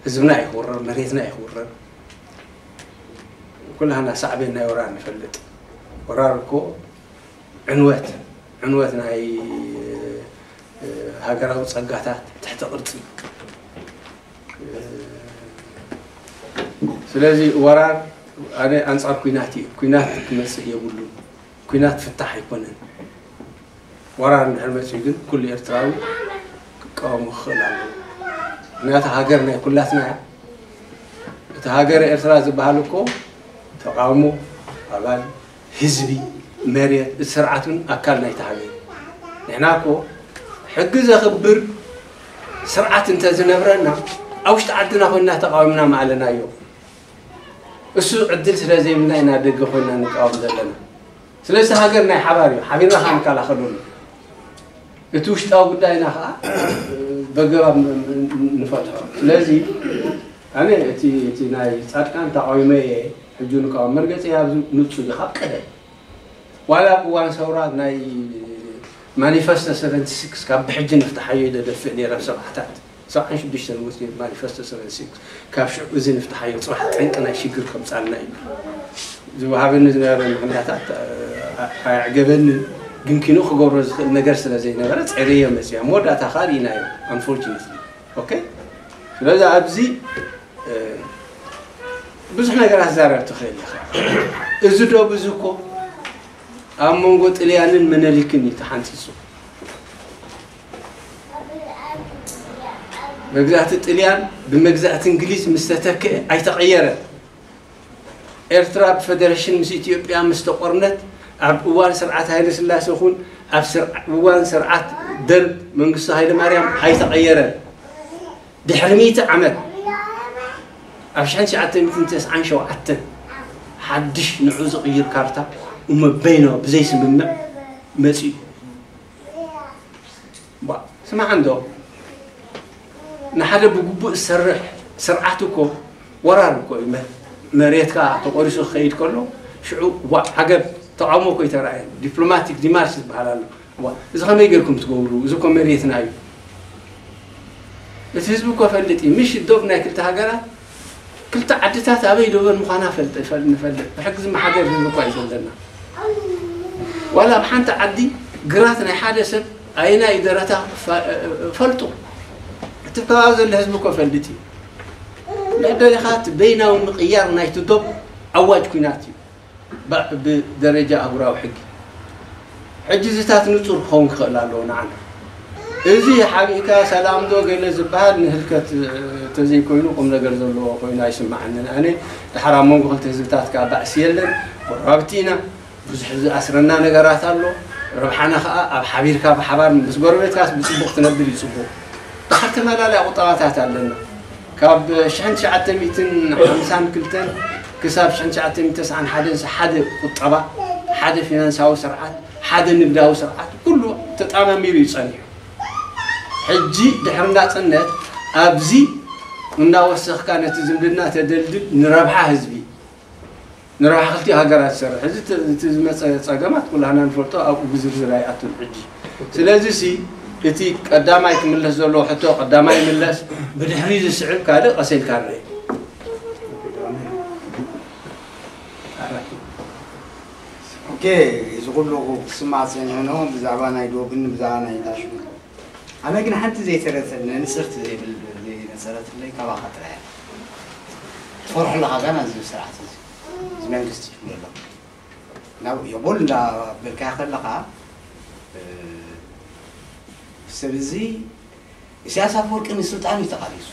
ህዝብና እዩ ክውረር፣ መሬትና እዩ ክውረር። ኩላህና ሳዕቤን ናይ ወራር ንፈልጥ። ወራር እኮ ዕንወት፣ ዕንወት ናይ፣ እ፣ ሃገራዊ ጸጋታት ትሕተ ቅርጺ። እ፣ ስለዚ ወራር ኣነ ኣንጻር ኲናት እዩ። ኲናት ክመጽእ የብሉን። ኲናት ፍታሕ ኣይኮነን። ወራር እንድሕር መጺኡ ግን ኩሉ ኤርትራዊ ክቃወሞ ክኽእል ኣለዎ። ምኽንያቱ ሃገር ናይ ኩላትና እያ። እቲ ሃገረ ኤርትራ ዝበሃል እኮ ተቓውሞ ኣባል ህዝቢ፣ መሬት፣ እቲ ስርዓት እውን ኣካል ናይቲ ሃገር እዩ። ንሕና እኮ ሕጊ ዘኽብር ስርዓት እንተዝነብረና ኣብ ውሽጢ ዓድና ኮይንና ተቓዊምና ምኣለናዮ። እሱ ዕድል ስለ ዘይብልና ኢና ደገ ኮይንና ንቃወም ዘለና። ስለዚ ሃገር ናይ ሓባር እዩ፣ ሓቢርና ከዓ ንከላኸለሉ። እቲ ውሽጣዊ ጉዳይና ከዓ በገባብ ንፈትሖ። ስለዚ ኣነ እቲ እቲ ናይ ፃድቃን ተቃዊመ እየ፣ ሕጂ ንቃወም። መርገፂ ኣብዚ ንፁር እዩ ካብ ቀደም። ዋላ ኣብ እዋን ሰውራ ናይ ማኒፈስቶ ሰቨንቲ ሲክስ ካብ ብሕጂ ንፍትሓዮ ኢለ ደፍእ ነይረ ኣብ ሰብዓታት። ሰብዓን ሽዱሽተን ወፂኡ ማኒፈስቶ ሰቨንቲ ሲክስ ካብ ሽዑ እዚ ንፍትሓዮ፣ ፅባሕ ጠንቂ ናይ ሽግር ከምፃልና እዩ ዝወሃበኒ ዝነበረ ምኽንያታት ኣየዕገበንን። ግን ኪንኡ ክገብሮ ዝኽእል ነገር ስለ ዘይነበረ ፀረዮ መፅያ መወዳእታ ከዓ ርኢናዮ። Unfortunately okay። ስለዚ ኣብዚ ብዙሕ ነገራት ዛረብ ትኽእል ኢኻ። እዚ ዶ ብዙ እኮ ኣብ መንጎ ጥልያንን መነሊክን እዩ ተሓንፂፁ። መግዛእቲ ጥልያን ብመግዛእቲ እንግሊዝ ምስ ተተክአ ኣይተቐየረን። ኤርትራ ብፈደረሽን ምስ ኢትዮጵያ ምስ ተቆርነት፣ ኣብ እዋን ስርዓት ሃይለ ስላሴ ይኹን ኣብ ስር- እዋን ስርዓት ደርግ መንግስቱ ሃይለ ማርያም ኣይተቐየረን። ድሕሪ ሚእቲ ዓመት ኣብ ሽሕን ትሽዓተ ሚእትን ተስዓን ሸውዓተን ሓድሽ ንዑ ዝቕይር ካርታ እሞ በይኖ ብዘይ ስምምዕ መፂኡ። ባ ስማዕ እንዶ ንሓደ ብግቡእ ዝሰርሕ ስርዓት እኮ ወራር እኮ እዩ። መ- መሬትካ ተቆሪሱ ክኸይድ ከሎ ሽዑ ዋ ዓገብ ተቃውሞ እኮ ይተራእየ። ዲፕሎማቲክ ዲማርሽ ዝበሃል ኣሎ። ዋ እዚ ከመይ ጌርኩም ትገብሩ? እዚ እኮ መሬትና እዩ። እቲ ህዝቢ እኮ ፈልጥ እዩ። ምሽ ዶብ ናይ ክልተ ሃገራት ክልተ ዓድታት ኣበይ ዶበን ምዃና ፈልጥ ይፈል- ንፈልጥ። ብሕጊ ዝመሓደር ህዝቢ እኳ እዩ ዘለና። ዋላ ኣብ ሓንቲ ዓዲ ግራት ናይ ሓደ ሰብ ኣየናይ ደረታ ፈ- ፈልጡ። እቲ ከባቢ ዘሎ ህዝቢ እኮ ፈልጥ እዩ። መደለኻ እቲ በይናዊ ምቕያር ናይቲ ዶብ ኣዋጅ ኩናት እዩ። ባ- ብደረጃ ኣህጉራዊ ሕጊ ሕጂ እዚታት ንጹር ክኸውን ክኽእል ኣለዎ ንዓና። እዚ ሓቢእካ ሰላም ዶ ገለ ዝበሃል ንህልከት ተዘይኮይኑ ቁም ነገር ዘለዎ ኮይኑ ኣይስምዓንን። ኣነ ድሓር ኣብ መንጎ ክልተ ህዝብታት ከዓ ባእሲ የለን፣ ጎረባብቲ ኢና። ብዙሕ ዝኣስረና ነገራት ኣሎ። ረብሓና ከዓ ኣብ ሓቢርካ ብሓባር ምስ ጎረቤትካስ ብጽቡቕ ትነብር እዩ ጽቡቕ። ድሓር ተመላለያ ቁጠባታት ኣለና። ካብ ሽሕን ትሽዓተ ሚእትን ሓምሳን ክልተን ክሳብ ሽሕን ትሽዓተ ሚእትን ተስዓን ሓደን ሓደ ቁጠባ፣ ሓደ ፊናንሳዊ ስርዓት፣ ሓደ ንግዳዊ ስርዓት ኩሉ ተጣማሚሩ እዩ ጸኒሑ። ሕጂ ድሕሪ ናጽነት ኣብዚ እናወሰኽካ ነቲ ዝምድና ተደልድል ንረብሓ ህዝቢ፣ ንረብሓ ክልቲኡ ሃገራት ዝሰርሕ። እዚ እቲ ዝመፀ ፀገማት ኩላህና ንፈልጦ ኣብኡ ብዝርዝር ኣይኣቱን ሕጂ። ስለዚ ሲ እቲ ቀዳማይ ክምለስ ዘለዎ ሕቶ ቀዳማይ ይምለስ፣ ብድሕሪ ዝስዕብ ካልእ ቀስ ኢልካ ንርኢ። ኦኬ፣ እዚ ኩሉ ክስማዕ ፀኒሑ ነው ብዛዕባ ናይ ዶብን ብዛዕባ ናይ ታሽሙ። ኣነ ግን ሓንቲ ዘይተረተኒ ንፅርቲ ዘይብል ዘይነፀረትለይ ካባኻ ጥራይ እያ። ትፈርሑ ኣለኻ ጋና እዚ ስርዓት እዚ እዚ መንግስቲ ይብሎ ኣሎ ናብ የቦል እንዳበልካዮ ከለኻ ሰብ እዚ ኢሳያስ ኣፈወርቂ ንስልጣን እዩ ተቓሊሱ።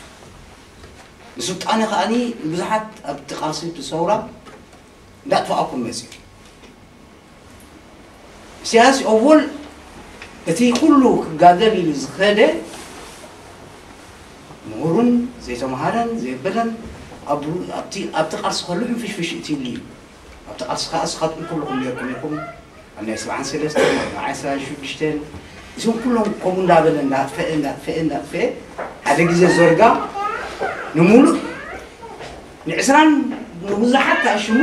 ንስልጣን ከዓኒ ብዙሓት ኣብቲ ቃልሲ ብሰውራ እንዳጥፋኣኩም መፅዩ። ኢሳያስ ኦቦል እቲ ኩሉ ክጋደል ኢሉ ዝኸደ ምሁሩን ዘይተምሃረን ዘይበለን ኣብቲ ቃልሲ ከሉ ሕንፍሽፍሽ እቲ ኢሉ እዩ። ኣብቲ ቃልሲ ከዓ እስኻትኩም ኩልኹም ነርኩም ኢኹም ኣብ ናይ ሰብዓን ሰለስተን ኣብ ናይ ዓሰርተ ሽዱሽተን እዞም ኩሎም ከምኡ እንዳበለ እንዳጥፈአ እንዳጥፈአ እንዳጥፈአ ሓደ ግዜ ዘርጋ ንሙሉእ ንዕስራን ንብዙሓት ተኣሽሙ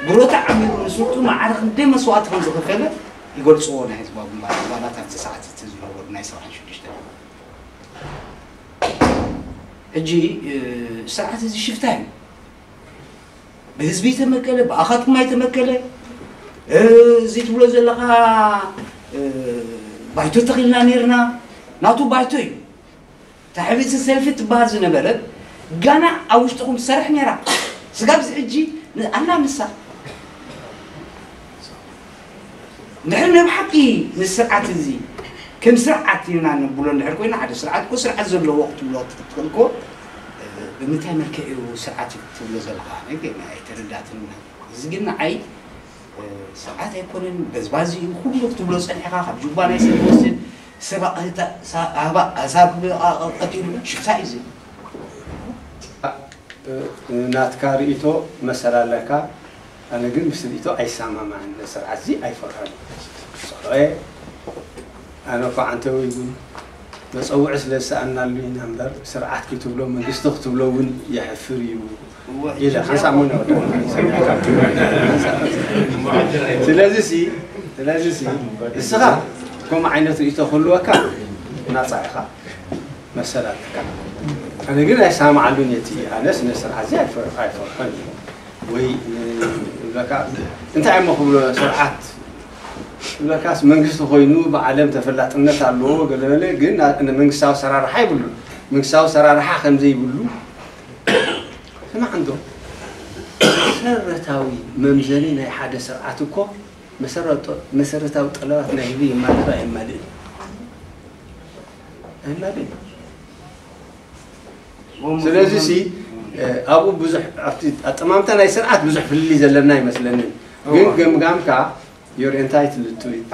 ብሮታ ዓሚሩ ንስልጡ ማዕረ ክንደይ መስዋእቲ ከም ዝኸፈለ ይገልፅዎ ናይ ህዝባዊ ግንባር ኣባላት ኣብቲ ሰዓት እቲ ዝነበሩ ናይ ሰብዓን ሽዱሽተ ሕጂ ስርዓት እዚ ሽፍታ እዩ ብህዝቢ ተመከለ ብኣኻትኩም ኣይተመከለ እዚ ትብሎ ዘለኻ ባይቶ ተኺልና ነርና ናቱ ባይቶ እዩ ታሕቢእቲ ሰልፊ ትበሃል ዝነበረት ጋና ኣብ ውሽጥኹም ትሰርሕ ነራ ስጋብ እዚ ሕጂ ኣላ ንሳ እንድሕር ናይ ብሓቂ ንስርዓት እዚ ከም ስርዓት ኢልና ነብሎ እንድሕር ኮይና ሓደ ስርዓት እኮ ስርዓት ዘለዎ ክትብሎ ክትክእል እኮ ብምንታይ መልክዕ እዩ ስርዓት ትብሎ ዘለኻ? ነገር ኣይተረዳእትን። እዚ ግን ንዓይ ስርዓት ኣይኮነን፣ በዝባዚ እዩ። ኩሉ ክትብሎ ጸኒሕካ፣ ካብ ጁባ ናይ ሰብ ዝወስድ፣ ሰብ ኣቕህታ-፣ ሳ-፣ ኣባ-፣ ኣዛብ ቀቲሉ ሽፍታ እዩ እዚ። ናትካ ርእይቶ መሰል ኣለካ። ኣነ ግን ምስ ርእይቶ ኣይሰማማዕን። ነዚ ስርዓት እዚ ኣይፈርሖን። ጸልኦ ኣነ እኮ ዓንተወይ እውን መጸውዒ ስለ ዝሰኣናሉ ኢና እምበር፣ ስርዓት ክትብሎ መንግስቲ ክትብሎ እውን የሕፍር እዩ ኢለ ሓንሳእ እውን ኣይወዳእን። ስለዚ ሲ ስለዚ ሲ እስኻ ከምኡ ዓይነት ርእይቶ ክህልወካ ናጻ ኢኻ፣ መሰል ኣለካ። ኣነ ግን ኣይሰማማዓሉን እቲ ኣነስ ነዚ ስርዓት እዚ ኣይፈር-፣ ኣይፈርሖን እዩ። ወይ ን-፣ ይብለካ፣ እንታይ እሞ ክብሎ ስርዓት ይብለካስ፣ መንግስቲ ኮይኑ ብዓለም ተፈላጥነት ኣለዎ ገለመለ፣ ግን ና-፣ መንግስታዊ ኣሰራርሓ ይብሉ። መንግስታዊ ኣሰራርሓ ከም ዘይብሉ ስማዕ እንዶ፣ መሰረታዊ መምዘኒ ናይ ሓደ ስርዓት እኮ መሰረቶ-፣ መሰረታዊ ጠለባት ናይ ህዝቢ የማልእ ዶ ኣየማልእን? ኣይማልእን። ስለዚ ሲ ኣብኡ ብዙሕ ኣብቲ ኣጠማምታ ናይ ስርዓት ብዙሕ ፍልልይ ዘለና ኣይመስለንን። ግን ገምጋምካ you're entitled to it።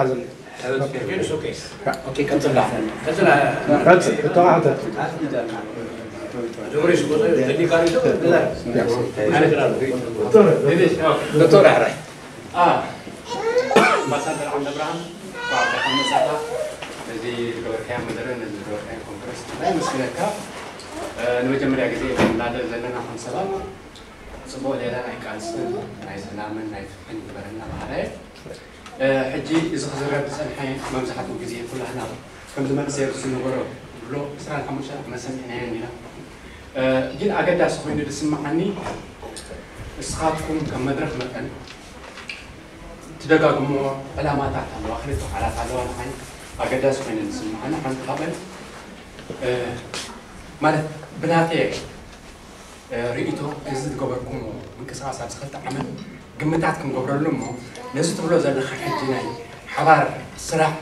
ዶክተር ኣሕራይ ኣምባሳደር ዓንደብርሃን፣ እንኳዕ ብደሓን መጻእካ። ነዚ ዝገበርካዮ መደረ፣ ነዚ ዝገበርካዮ ኮንፈረንስ ብጣዕሚ የመስግነካ። ንመጀመርያ ግዜ ኢና ንላለ ዘለና ከም ሰባት፣ ጽቡቕ ሌላ ናይ ቃልስን ናይ ሰላምን ናይ ፍትሕን ይግበረልና በሃላይ። ሕጂ እዚ ክዝረብ ዝጸንሐ፣ መብዛሕትኡ ግዜ ኩላህና ከምዚ መንእሰይ ዝነበሮ ብሎ ዕስራን ሓሙሽተን ዓመት ሰሚዕናዮ ኢና። ግን ኣገዳሲ ኮይኑ ዝስምዓኒ፣ ንስኻትኩም ከም መድረኽ መጠን ትደጋግሞ ዕላማታት ኣለዋ፣ ክልተ ቃላት ኣለዋ፣ ንዓይ ኣገዳሲ ኮይነን ዝስምዓኒ። ሓንቲ ካብአን ማለት ብናተይ ርእይቶ፣ እዚ ዝገበርኩሞ ምንቅስቃስ ኣብዚ ክልተ ዓመት ግምታት ክንገብረሉ እሞ፣ ነዚ ትብሎ ዘለኻ ሕጂ ናይ ሓባር ስራሕ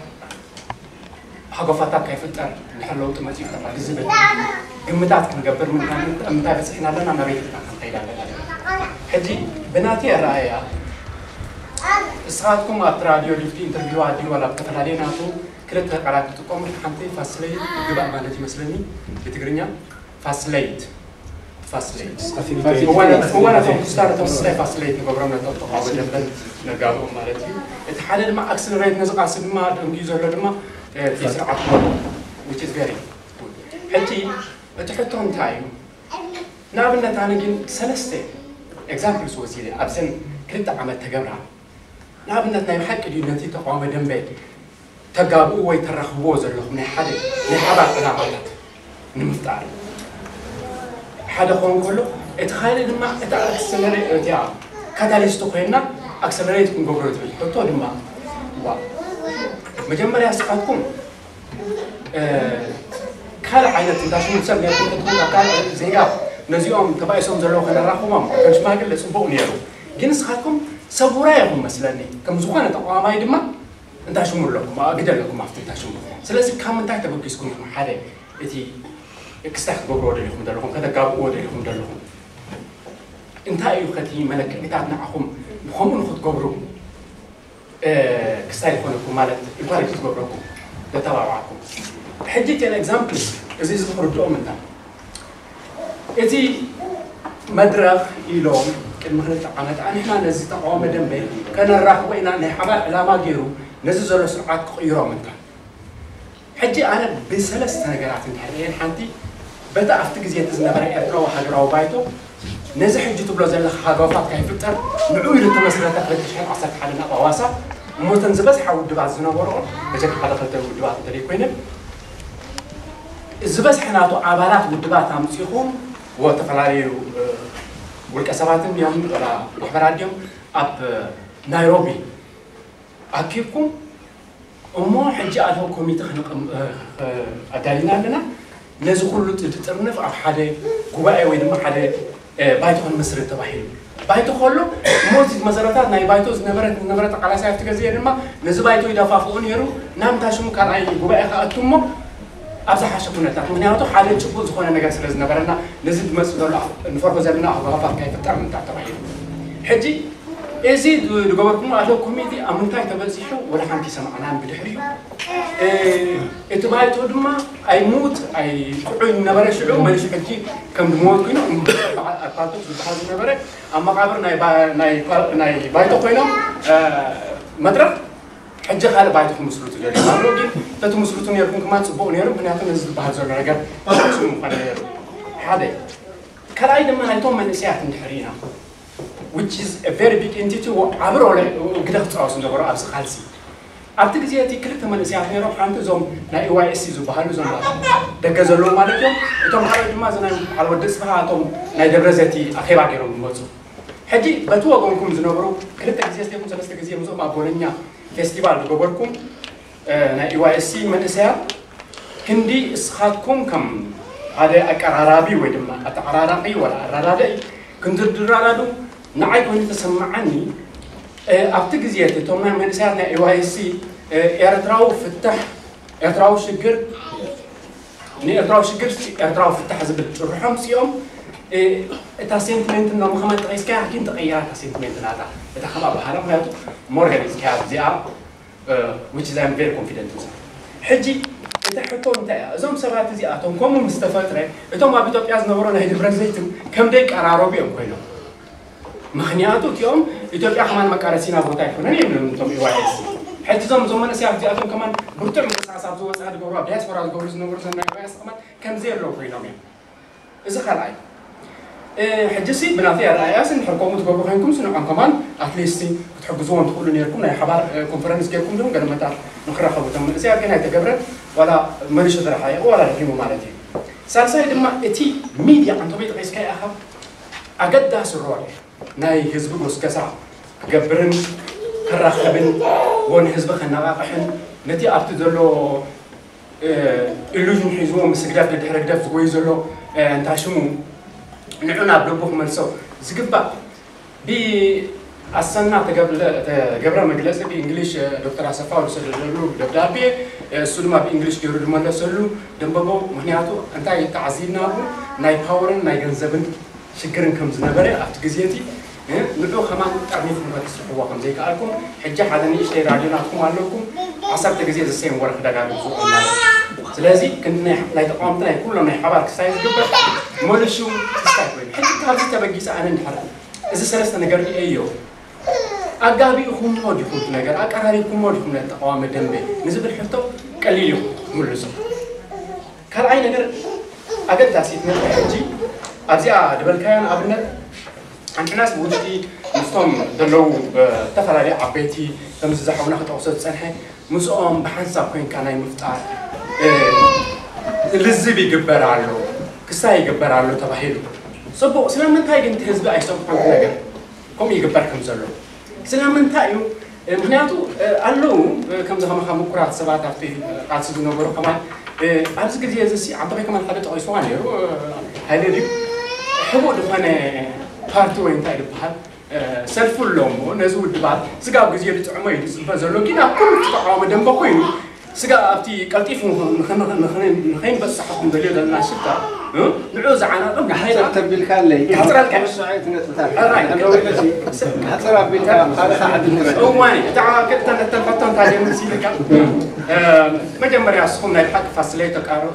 ሃጎፋታት ከይፍጠር፣ እንድሕር ለውጢ መጺኡ ይፍጠር ዝብል ግምታት ክንገብር፣ ምንታይ ምንታይ በጺሕና ኣለና፣ ናበይ ኢልና ክንኸይድ ኣለና። ሕጂ ብናተይ ኣረኣእያ፣ ንስኻትኩም ኣብቲ ራድዮ ሊፍቲ ኢንተርቪው ኣድዩ ዋላ ኣብ ዝተፈላለየ ናቱ ክልተ ቃላት ትጥቀሙ፣ ሓንቲ ፋስለይት ግባእ ማለት ይመስለኒ ብትግርኛ፣ ፋስለይት፣ ፋስለይት። እዋን፣ እዋን ኣቶም ክስታር፣ እቶም ክስታይ ፋስለይት ንገብሮም ነቶም ተቃውሞ ደንበን ነጋብኦም ማለት እዩ። እቲ ሓደ ድማ ኣክስለሬት ነዚ ቃልሲ ድማ ደንጉዩ ዘሎ ድማ፣ እ፣ እቲ ስርዓት ኮሎ፣ which is very good። ሕጂ እቲ ሕቶ እንታይ እዩ? ንኣብነት ኣነ ግን ሰለስተ ኤግዛምፕልስ ወሲደ ኣብዘን ክልተ ዓመት ተገብራ። ንኣብነት ናይ ብሓቂ ድዩ ነቲ ተቃውሞ ደንበ ተጋብኡ ወይ ተራኽብዎ ዘለኹም ናይ ሓደ ናይ ሓባር ዕላማታት ንምፍጣር ሓደ ክኸውን ከሎ፣ እቲ ካልእ ድማ እታ ኣክሰለሬ-፣ እቲኣ ካታሊስት ኮይና ኣክሰለሬት ክንገብሮ ትብል ሕቶ ድማ፣ ዋ፣ መጀመርያ ንስኻትኩም፣ እ፣ ካልእ ዓይነት እንዳ ሽሙ ሰብ ነይርኩም ተትኾኑ፣ ካብ ካልእ ዜጋ ነዚኦም ተባኢሶም ዘለዉ ከነራኽቦም ከም ሽማግለ ጽቡቕ ነይሩ። ግን ንስኻትኩም ሰቡራ ኢኹም መስለኒ። ከም ዝኾነ ተቃዋማይ ድማ እንዳ ሽሙ ኣለኩም፣ ኣግደ ኣለኩም ኣብቲ እንዳ ሽሙ። ስለዚ ካብ ምንታይ ተበጊስኩም ኢኹም ሓደ እቲ ክስታይ ክትገብርዎ ደሊኹም ዘለኹም፣ ከተጋብእዎ ደሊኹም ዘለኹም? እንታይ እዩ ከቲ መለክዒታት ንዓኹም ብኸምኡ ንኽትገብሩ፣ እ፣ ክስታይ ዝኾነኩም ማለት ኢንካሬጅ ዝገብረኩም፣ ዘተባብዓኩም? ሕጂ እተን ኤግዛምፕልስ እዚ፣ እዚ ክርድኦም እንዳ እቲ መድረኽ ኢሎም ቅድሚ ክልተ ዓመት ኣንሕና ነዚ ተቃውሞ ደንበ ከነራኽቦ ኢና፣ ናይ ሓባር ዕላማ ገይሩ ነዚ ዘሎ ስርዓት ክቕይሮ ምንታ። ሕጂ ኣነ ብሰለስተ ነገራት እንድሕር ርእየን፣ ሓንቲ በቲ ኣብቲ ግዜ እቲ ዝነበረ ኤርትራዊ ሃገራዊ ባይቶ ነዚ ሕጂ ትብሎ ዘለኻ ሃገፋት ከይፍጠር ንዑ ኢሉ እተመስረተ ክልተ ሽሕን ዓሰርተ ሓደን ኣብ ኣዋሳ እሞ እተን ዝበዝሓ ውድባት ዝነበርኦ በጀካ ሓደ ክልተ ውድባት እንተደይ ኮይነን ዝበዝሐ ናቱ ኣባላት ውድባት ኣምጺኹም ወተፈላለዩ ውልቀ ሰባትን እዮም ወላ ማሕበራት ድዮም ኣብ ናይሮቢ ኣኪብኩም እሞ ሕጂ ኣድሆክ ኮሚተ ኣዳሊና ኣለና ነዚ ኩሉ ትጥርንፍ ኣብ ሓደ ጉባኤ ወይ ድማ ሓደ ባይቶ ክንምስርት ተባሂሉ ባይቶ ከሎ እሞ እቲ መሰረታት ናይ ባይቶ ዝነበረ ዝነበረ ተቃላሳይ ኣብቲ ገዜ ድማ ነዚ ባይቶ ይደፋፍኦ ነይሩ ናምታ ሽሙ ካልኣይ ጉባኤ ከኣቱ እሞ ኣብ ዝሓሸ ኩነታት፣ ምክንያቱ ሓደ ጭቡጥ ዝኾነ ነገር ስለ ዝነበረና፣ ነዚ ዝመጽእ ዘሎ ንፈርሆ ዘለና ኣኽባኻፋት ከይፍጠር ምንታ ተባሂሉ። ሕጂ እዚ ዝገበርኩሞ ኣለዎ ኮሚቴ ኣብ ምንታይ ተበጺሑ ወላ ሓንቲ ሰማዕናን ብድሕሪኡ እቲ ባይቶ ድማ ኣይሙት ኣይጥዑይ ነበረ። ሽዑ መሊሱ ሕጂ ከም ድመወት ኮይኑ ኣባቶት ዝበሃል ዝነበረ ኣብ መቓብር ናይ ባይቶ ኮይኖም መድረኽ ሕጂ ካልእ ባይቶ ክምስርቱ ደልዮም ኣለዉ። ግን ተትምስርቱ ነርኩም ክማን ጽቡቕ ነይሩ። ምክንያቱ ነዚ ዝበሃል ዘሎ ነገር ፍጹም ምኾነ ነይሩ። ሓደ ካልኣይ ድማ ናይቶም መንእሰያት እንድሕር ኢና which is a very big entity ዓቢ ሮለ ግደ ክጻወት ዝነበሩ ኣብዚ ካልሲ ኣብቲ ግዜ እቲ ክልተ መንእሰያት ነይሮም። ሓንቲ እዞም ናይ ኢዋይኤስሲ ዝበሃሉ እዞም ደገ ዘለዉ ማለት እዮም። እቶም ካልኦት ድማ እዚ ናይ በዓል ወዲ ጽፍሃ እቶም ናይ ደብረ ዘቲ ኣኼባ ገይሮም ዝመጹ። ሕጂ በቲ ወገንኩም ዝነብሩ ክልተ ግዜ ስቴኩም ሰለስተ ግዜ ምስኦም ኣብ ቦለኛ ፌስቲቫል ዝገበርኩም ናይ ኢዋይኤስሲ መንእሰያት ክንዲ እስኻትኩም ከም ሓደ ኣቀራራቢ ወይ ድማ ኣተዓራራቂ ወላ ኣራዳዳኢ ክንድርድራዳዱ ንዓይ ኮይኑ ተሰማዓኒ። ኣብቲ ግዜ እቲ እቶም ናይ መንእሰያት ናይ ኢዋይኤስሲ ኤርትራዊ ፍታሕ ኤርትራዊ ሽግር ንኤርትራዊ ሽግር ኤርትራዊ ፍታሕ ዝብል ጭርሖም ሲኦም እታ ሴንቲሜንት ኖም ከመን ጠቂስካያ ግን ተቀይራ እታ ሴንቲሜንት ናታ እታ ከማ በሃላ ምክንያቱ ሞር ገሊጽካያ እዚኣ which is I'm very confident ሕጂ እታ ሕቶ እንታይ እያ እዞም ሰባት እዚኣቶም ከምኡ ምስ ተፈጥረ እቶም ኣብ ኢትዮጵያ ዝነበሩ ናይ ደብረ ዘይትን ከም ደይቀራረቡ እዮም ኮይኖም ምክንያቱ እቲኦም ኢትዮጵያ ከማን መቃረሲና ቦታ ኣይኮነን እዮም ሎም እቶም ኢዋይኤስ ሕጂ እዞም እዞም መንእሰያት እዚኣቶም ከማን ብርቱዕ ምንቅስቃስ ኣብ ዝወፅኣ ዝገብሩ ኣብ ዲያስፖራ ዝገብሩ ዝነበሩ ዘና ኢዋይኤስ ከማን ከምዚ ኣለዉ ኮይኖም እዮም እዚ ካልኣይ ሕጂ ሲ ብናተይ ኣረኣእያ ሲ እንድሕር ከምኡ ትገብሩ ኮይንኩም ሲ ንዖም ከማን ኣትሊስት ክትሕግዝዎም ትኽእሉ ነርኩም ናይ ሓባር ኮንፈረንስ ገርኩም ዶ ገለመታት ንክራኸቡ እቶም መንእሰያት ግን ኣይተገብረን ዋላ መሊሹ ተረሓየቁ ዋላ ደጊሙ ማለት እዩ ሳልሳይ ድማ እቲ ሚድያ ኣንቶመይ ጠቂስካ ኢኻ ኣገዳሲ ሮል ናይ ህዝቢ ጎስገሳ ክገብርን ከራኸብን ወን ህዝቢ ከነቃቅሕን ነቲ ኣብቲ ዘሎ ኢሉዥን ሒዝዎ ምስ ህግደፍ ደድሕሪ ህግደፍ ዝጎይ ዘሎ እንታይ ሽሙ ንዑ ናብ ልቡ ክመልሶ ዝግባእ ብኣሰና ተገብረ መግለፂ ብእንግሊሽ ዶክተር ኣሰፋ ዝሰደደሉ ደብዳቤ እሱ ድማ ብእንግሊሽ ገይሩ ዝመለሰሉ ደንበቦ ምክንያቱ እንታይ ተዓዚብና ናይ ፓወርን ናይ ገንዘብን ሽግርን ከም ዝነበረ ኣብቲ ግዜ እቲ ንዑ ከማን ጠርኒፍኩም ከተስርሕዎ ከም ዘይከኣልኩም ሕጂ ሓደ ንእሽተይ ራድዮ ናትኩም ኣለኩም ዓሰርተ ግዜ ዘሰይም ወረ ክደጋግም ዝውዕል ማለት እዩ ስለዚ ክንዲ ናይ ተቃወምቲ ናይ ኩሎም ናይ ሓባር ክሳይ ዝግበር መሊሹ ክሳይ ኮይኑ ሕጂ ካብዚ ተበጊሰ ኣነ እንድሕር እዚ ሰለስተ ነገር ሪኤዮ ኣጋቢእኹሞ ዲኹም ነገር ኣቀራሪብኩሞ ዲኹም ነቲ ተቃዋሚ ደንበ ንዝብል ሕቶ ቀሊል እዩ ምልሱ ካልኣይ ነገር ኣገዳሲት ነጥቢ ሕጂ ኣብዚኣ ዝበልካዮ ንኣብነት ኣንሕናስ ብውሽጢ ምስቶም ዘለዉ ዝተፈላለዩ ዓበይቲ ከምዚ ዝሓውና ክጠቕሶ ዝፀንሐ ምስኦም ብሓንሳብ ኮይንካ ናይ ምፍጣር ልዝብ ይግበር ኣሎ ክሳይ ይግበር ኣሎ ተባሂሉ ፅቡቕ ስለምንታይ ግን እቲ ህዝቢ ኣይሰምዖን ነገር ከምኡ ይግበር ከም ዘሎ ስለምንታይ እዩ ምክንያቱ ኣለዉ ከምዚ ከማኻ ምኩራት ሰባት ኣብቲ ቃልሲ ዝነበሩ ከማን ኣብዚ ግዜ እዚ ዓበይ ከማን ሓደ ጠቂስዋ ነይሩ ሃይለ ድዩ ሕቡእ ዝኾነ ፓርቲ ወይ እንታይ ዝበሃል ሰልፊ ኣሎ እሞ ነዚ ውድባት ስጋብ ግዜ ዝጥዕሞ እዩ ዝፅበ ዘሎ ግን ኣብ ኩሉ ተቃዋሚ ደንበ ኮይኑ ስጋ ኣብቲ ቀልጢፉ ንኸይንበፅሕ ንደልዮ ዘለና ሽታ ንዑ ዝዓናቕም ንሓይላ ተቢልካ ኣለይ ክሕፅረልካ ሕፅር ኣቢልካ ካልኻ ዓዲ ንረ እዋን እታ ክልተ ነተን ሕቶ እንታይ ደምስ ኢልካ መጀመርያ ንስኹም ናይ ብሓቂ ፋስለይ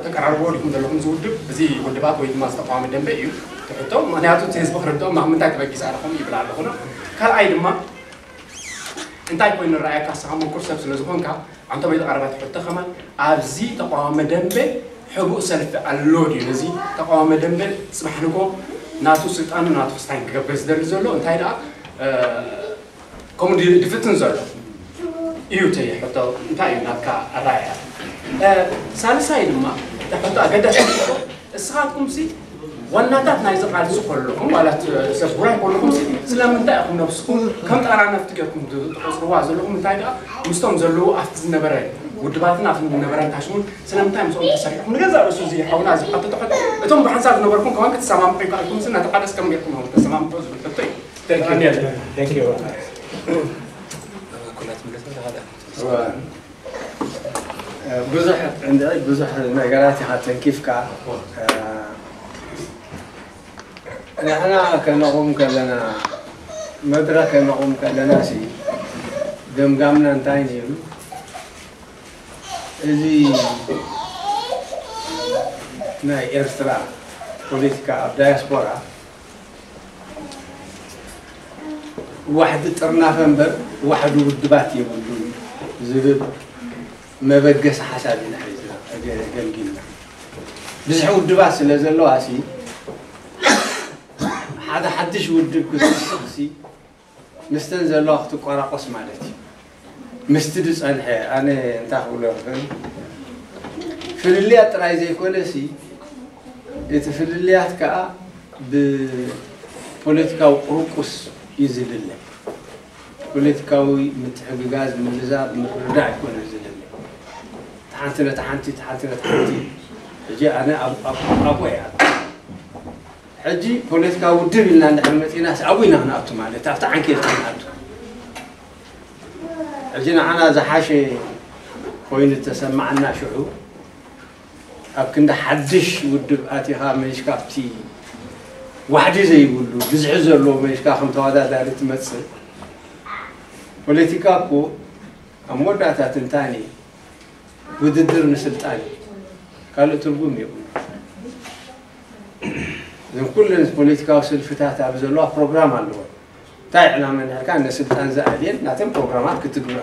ተቀራርቦ ዲኹም ዘለኹም ዝውድብ እዚ ውድባት ወይ ድማ ዝተቃዋሚ ደንበ እዩ ትሕቶ ምክንያቱ እቲ ህዝቢ ክርድኦም ናብ ምንታይ ተበጊሳ ኣለኹም ይብል ኣለኹና ካልኣይ ድማ እንታይ ኮይኑ ንረኣየካ ንስኻ ምንኩር ሰብ ስለ ዝኾንካ ኣንቶም ኣይተቐረባት ሕቶ ከማን ኣብዚ ተቃዋሚ ደንበ ሕቡእ ሰልፊ ኣሎ ድዩ ነዚ ተቃዋሚ ደንበ ፅባሕ ንጎ ናቱ ስልጣኑ ናቱ ክስታይን ክገብር ዝደሊ ዘሎ እንታይ ደኣ ከምኡ ድፍትን ዘሎ እዩ ተይ ሕቶ እንታይ እዩ ናትካ ኣራያ ሳልሳይ ድማ እቲ ሕቶ ኣገዳሲ እስኻትኩም ሲ ዋናታት ናይዚ ቃልሲ ከለኹም ማለት ሰብ ጉራይ ከለኹም ሲ ስለምንታይ ኢኹም ነብስኹም ከም ጣራ ነፍቲ ገርኩም ትቆፅርዋ ዘለኹም እንታይ ደኣ ምስቶም ዘለዉ ኣብቲ ዝነበረ ውድባትን ኣብቲ ዝነበረ ታሽሙን ስለምንታይ ምስኦም ተሰሪሕኩም ንገዛእ ርእሱ እዚ ሓውና እዚ ሓተቶ ሕቶ እቶም ብሓንሳብ ዝነበርኩም ከማን ክትሰማምዑ ይከኣልኩም ሲ ነቲ ሓደ እስከም ገርኩም ተሰማምዑ ዝብል ሕቶ እዩ Thank you. Thank you. ብዙሕ እንድዒ ብዙሕ ነገራት ኢኻ ተንኪፍካ። ንሕና ከነቑም ከለና፣ መድረኽ ከነቑም ከለና ሲ ገምጋምና እንታይ ነይሩ? እዚ ናይ ኤርትራ ፖለቲካ ኣብ ዳያስፖራ ዋሕዲ ጥርናፈ እምበር ዋሕዲ ውድባት የብሉን ዝብል መበገሲ ሓሳብ ኢና ሒዝና ገምጊምና። ብዝሒ ውድባት ስለ ዘለዋ ሲ ሓደ ሓድሽ ውድብ ክትስኽ ሲ ምስተን ዘለዋ ክትቆራቆስ ማለት እዩ። ምስቲ ዝጸንሐ ኣነ እንታይ ክብሎ ይኽእል? ፍልልያት ጥራይ ዘይኮነ ሲ እቲ ፍልልያት ከኣ ብፖለቲካዊ ቁርቁስ እዩ ዝልለ። ፖለቲካዊ ምትሕግጋዝ፣ ምልዛብ፣ ምርዳእ ኣይኮነ ዝልለ። እቲ ሓንቲ ነቲ ሓንቲ፣ እቲ ሓንቲ ነቲ ሓንቲ። ሕጂ ኣነ ኣብ- ኣብ- ኣብኡ እየ። ሕጂ ፖለቲካዊ ውድብ ኢልና እንድሕር መፂና ኣብኡ ኢና ክንኣቱ ማለት ኣብቲ ዓንኬል ክንኣቱ። ሕጂ ንዓና ዝሓሸ ኮይኑ ዝተሰማዓና ሽዑ ኣብ ክንዲ ሓድሽ ውድብ ኣቲኻ መይሽ ካብቲ ዋሕዲ ዘይብሉ ብዝሒ ዘለዎ መይሽካ ከም ተወዳዳሪ ትመፅእ። ፖለቲካ እኮ ኣብ መወዳእታ ትንታኔ ውድድር ንስልጣን እዩ። ካልእ ትርጉም የብሉ። እዘን ኩለን ፖለቲካዊ ሰልፍታት ኣብ ዘለዋ ፕሮግራም ኣለዎ። እንታይ ዕላማ እንድሕርካ ነስልጣን ዝኣልየን ናተን ፕሮግራማት ክትግብራ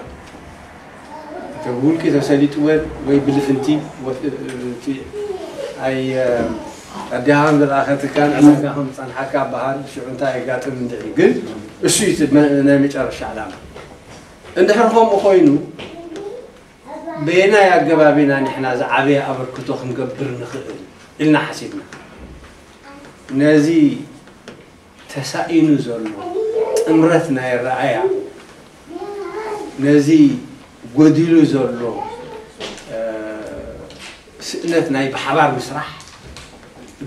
እንተ ብውልቂ ተሰሊጥወን ወይ ብልፍንቲ ወት- እቲ ኣይ ኣዲሃም ዝለኣኸትካን ዕዳጋ ከም ዝፀንሓካ በሃል ሽዑ እንታይ የጋጥም እንድዒ ግን እሱ እዩ እቲ መ- ናይ መጨረሻ ዕላማ። እንድሕር ከምኡ ኮይኑ በየናይ ኣገባብ ኢና ንሕና ዝዓበየ ኣበርክቶ ክንገብር ንኽእል ኢልና ሓሲብና ነዚ ተሳኢኑ ዘሎ ጥምረት ናይ ኣረኣእያ ነዚ ጎዲሉ ዘሎ ስእነት ናይ ብሓባር ምስራሕ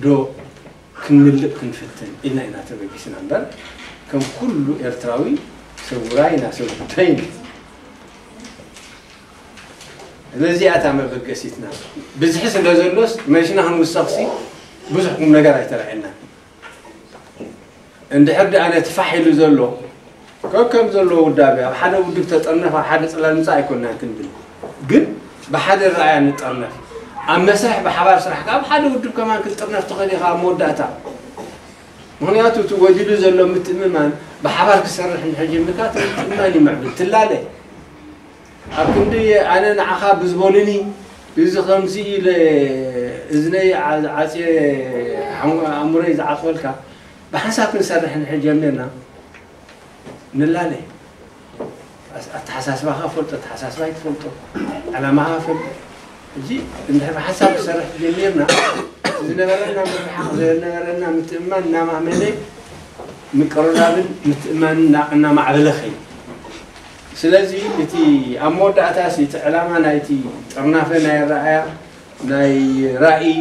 ዶ ክንምልእ ክንፍትን ኢልና ኢና ተበጊስና እምበር ከም ኩሉ ኤርትራዊ ሰብ ውራይ ኢና ሰብ ጉዳይ ኢና። ስለዚኣ እታ መበገሲትና ብዝሒ ስለ ዘሎስ መሽና ክንውሰኽሲ ብዙሕ ቁም ነገር ኣይተረኣየናን። እንድሕር ደኣ ነቲ ፋሕ ኢሉ ዘሎ ከከም ዘለዎ ውዳቤ ኣብ ሓደ ውድብ ተጠርነፍ ኣብ ሓደ ጽላል ምጻእ ኣይኮንናን ክንብል ግን ብሓደ ረኣያ ንጠርነፍ። ኣብ መስርሕ ብሓባር ስራሕ ከኣ ኣብ ሓደ ውድብ ከማን ክትጥርነፍ ትኽእል ኢኻ ኣብ መወዳእታ። ምኽንያቱ እቲ ጎዲሉ ዘሎ ምትእምማን ብሓባር ክሰርሕ እንድሕር ጀሚርካ እቲ ምትእምማን ይምዕብል ትላለ። ኣብ ክንዲ ኣነ ንዓኻ ብዝበሉኒ እዚ ከምዚ ኢለ እዝነይ ዓፅየ ኣእምሮይ ዝዓፅወልካ ብሓንሳብ ክንሰርሕ ንሕን ጀሚርና ንላለ ኣተሓሳስባኻ ፈልጦ ኣተሓሳስባይ ትፈልጦ ዕላማኻ ፈልጦ ሕጂ እንድሕር ሓሳብ ክሰርሕ ጀሚርና ዝነበረና ምርሓቕ ዝነበረና ምትእማን እናማመነ ምቅርራብን ምትእማንን እናማዕበለ ኸይዱ ስለዚ እቲ ኣብ መወዳእታ እቲ ዕላማ ናይቲ ጥርናፈ ናይ ኣረኣያ ናይ ራእይ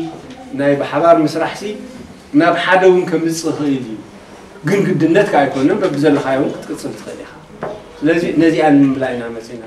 ናይ ብሓባር ምስራሕ ሲ ናብ ሓደ እውን ከምፅእ ይኽእል እዩ ግን ግድነት ከ ኣይኮነን በብዘለኻዮ እውን ክትቅፅል ትኽእል ኢኻ ስለዚ ነዚኣ ንምምላእ ኢና መፂና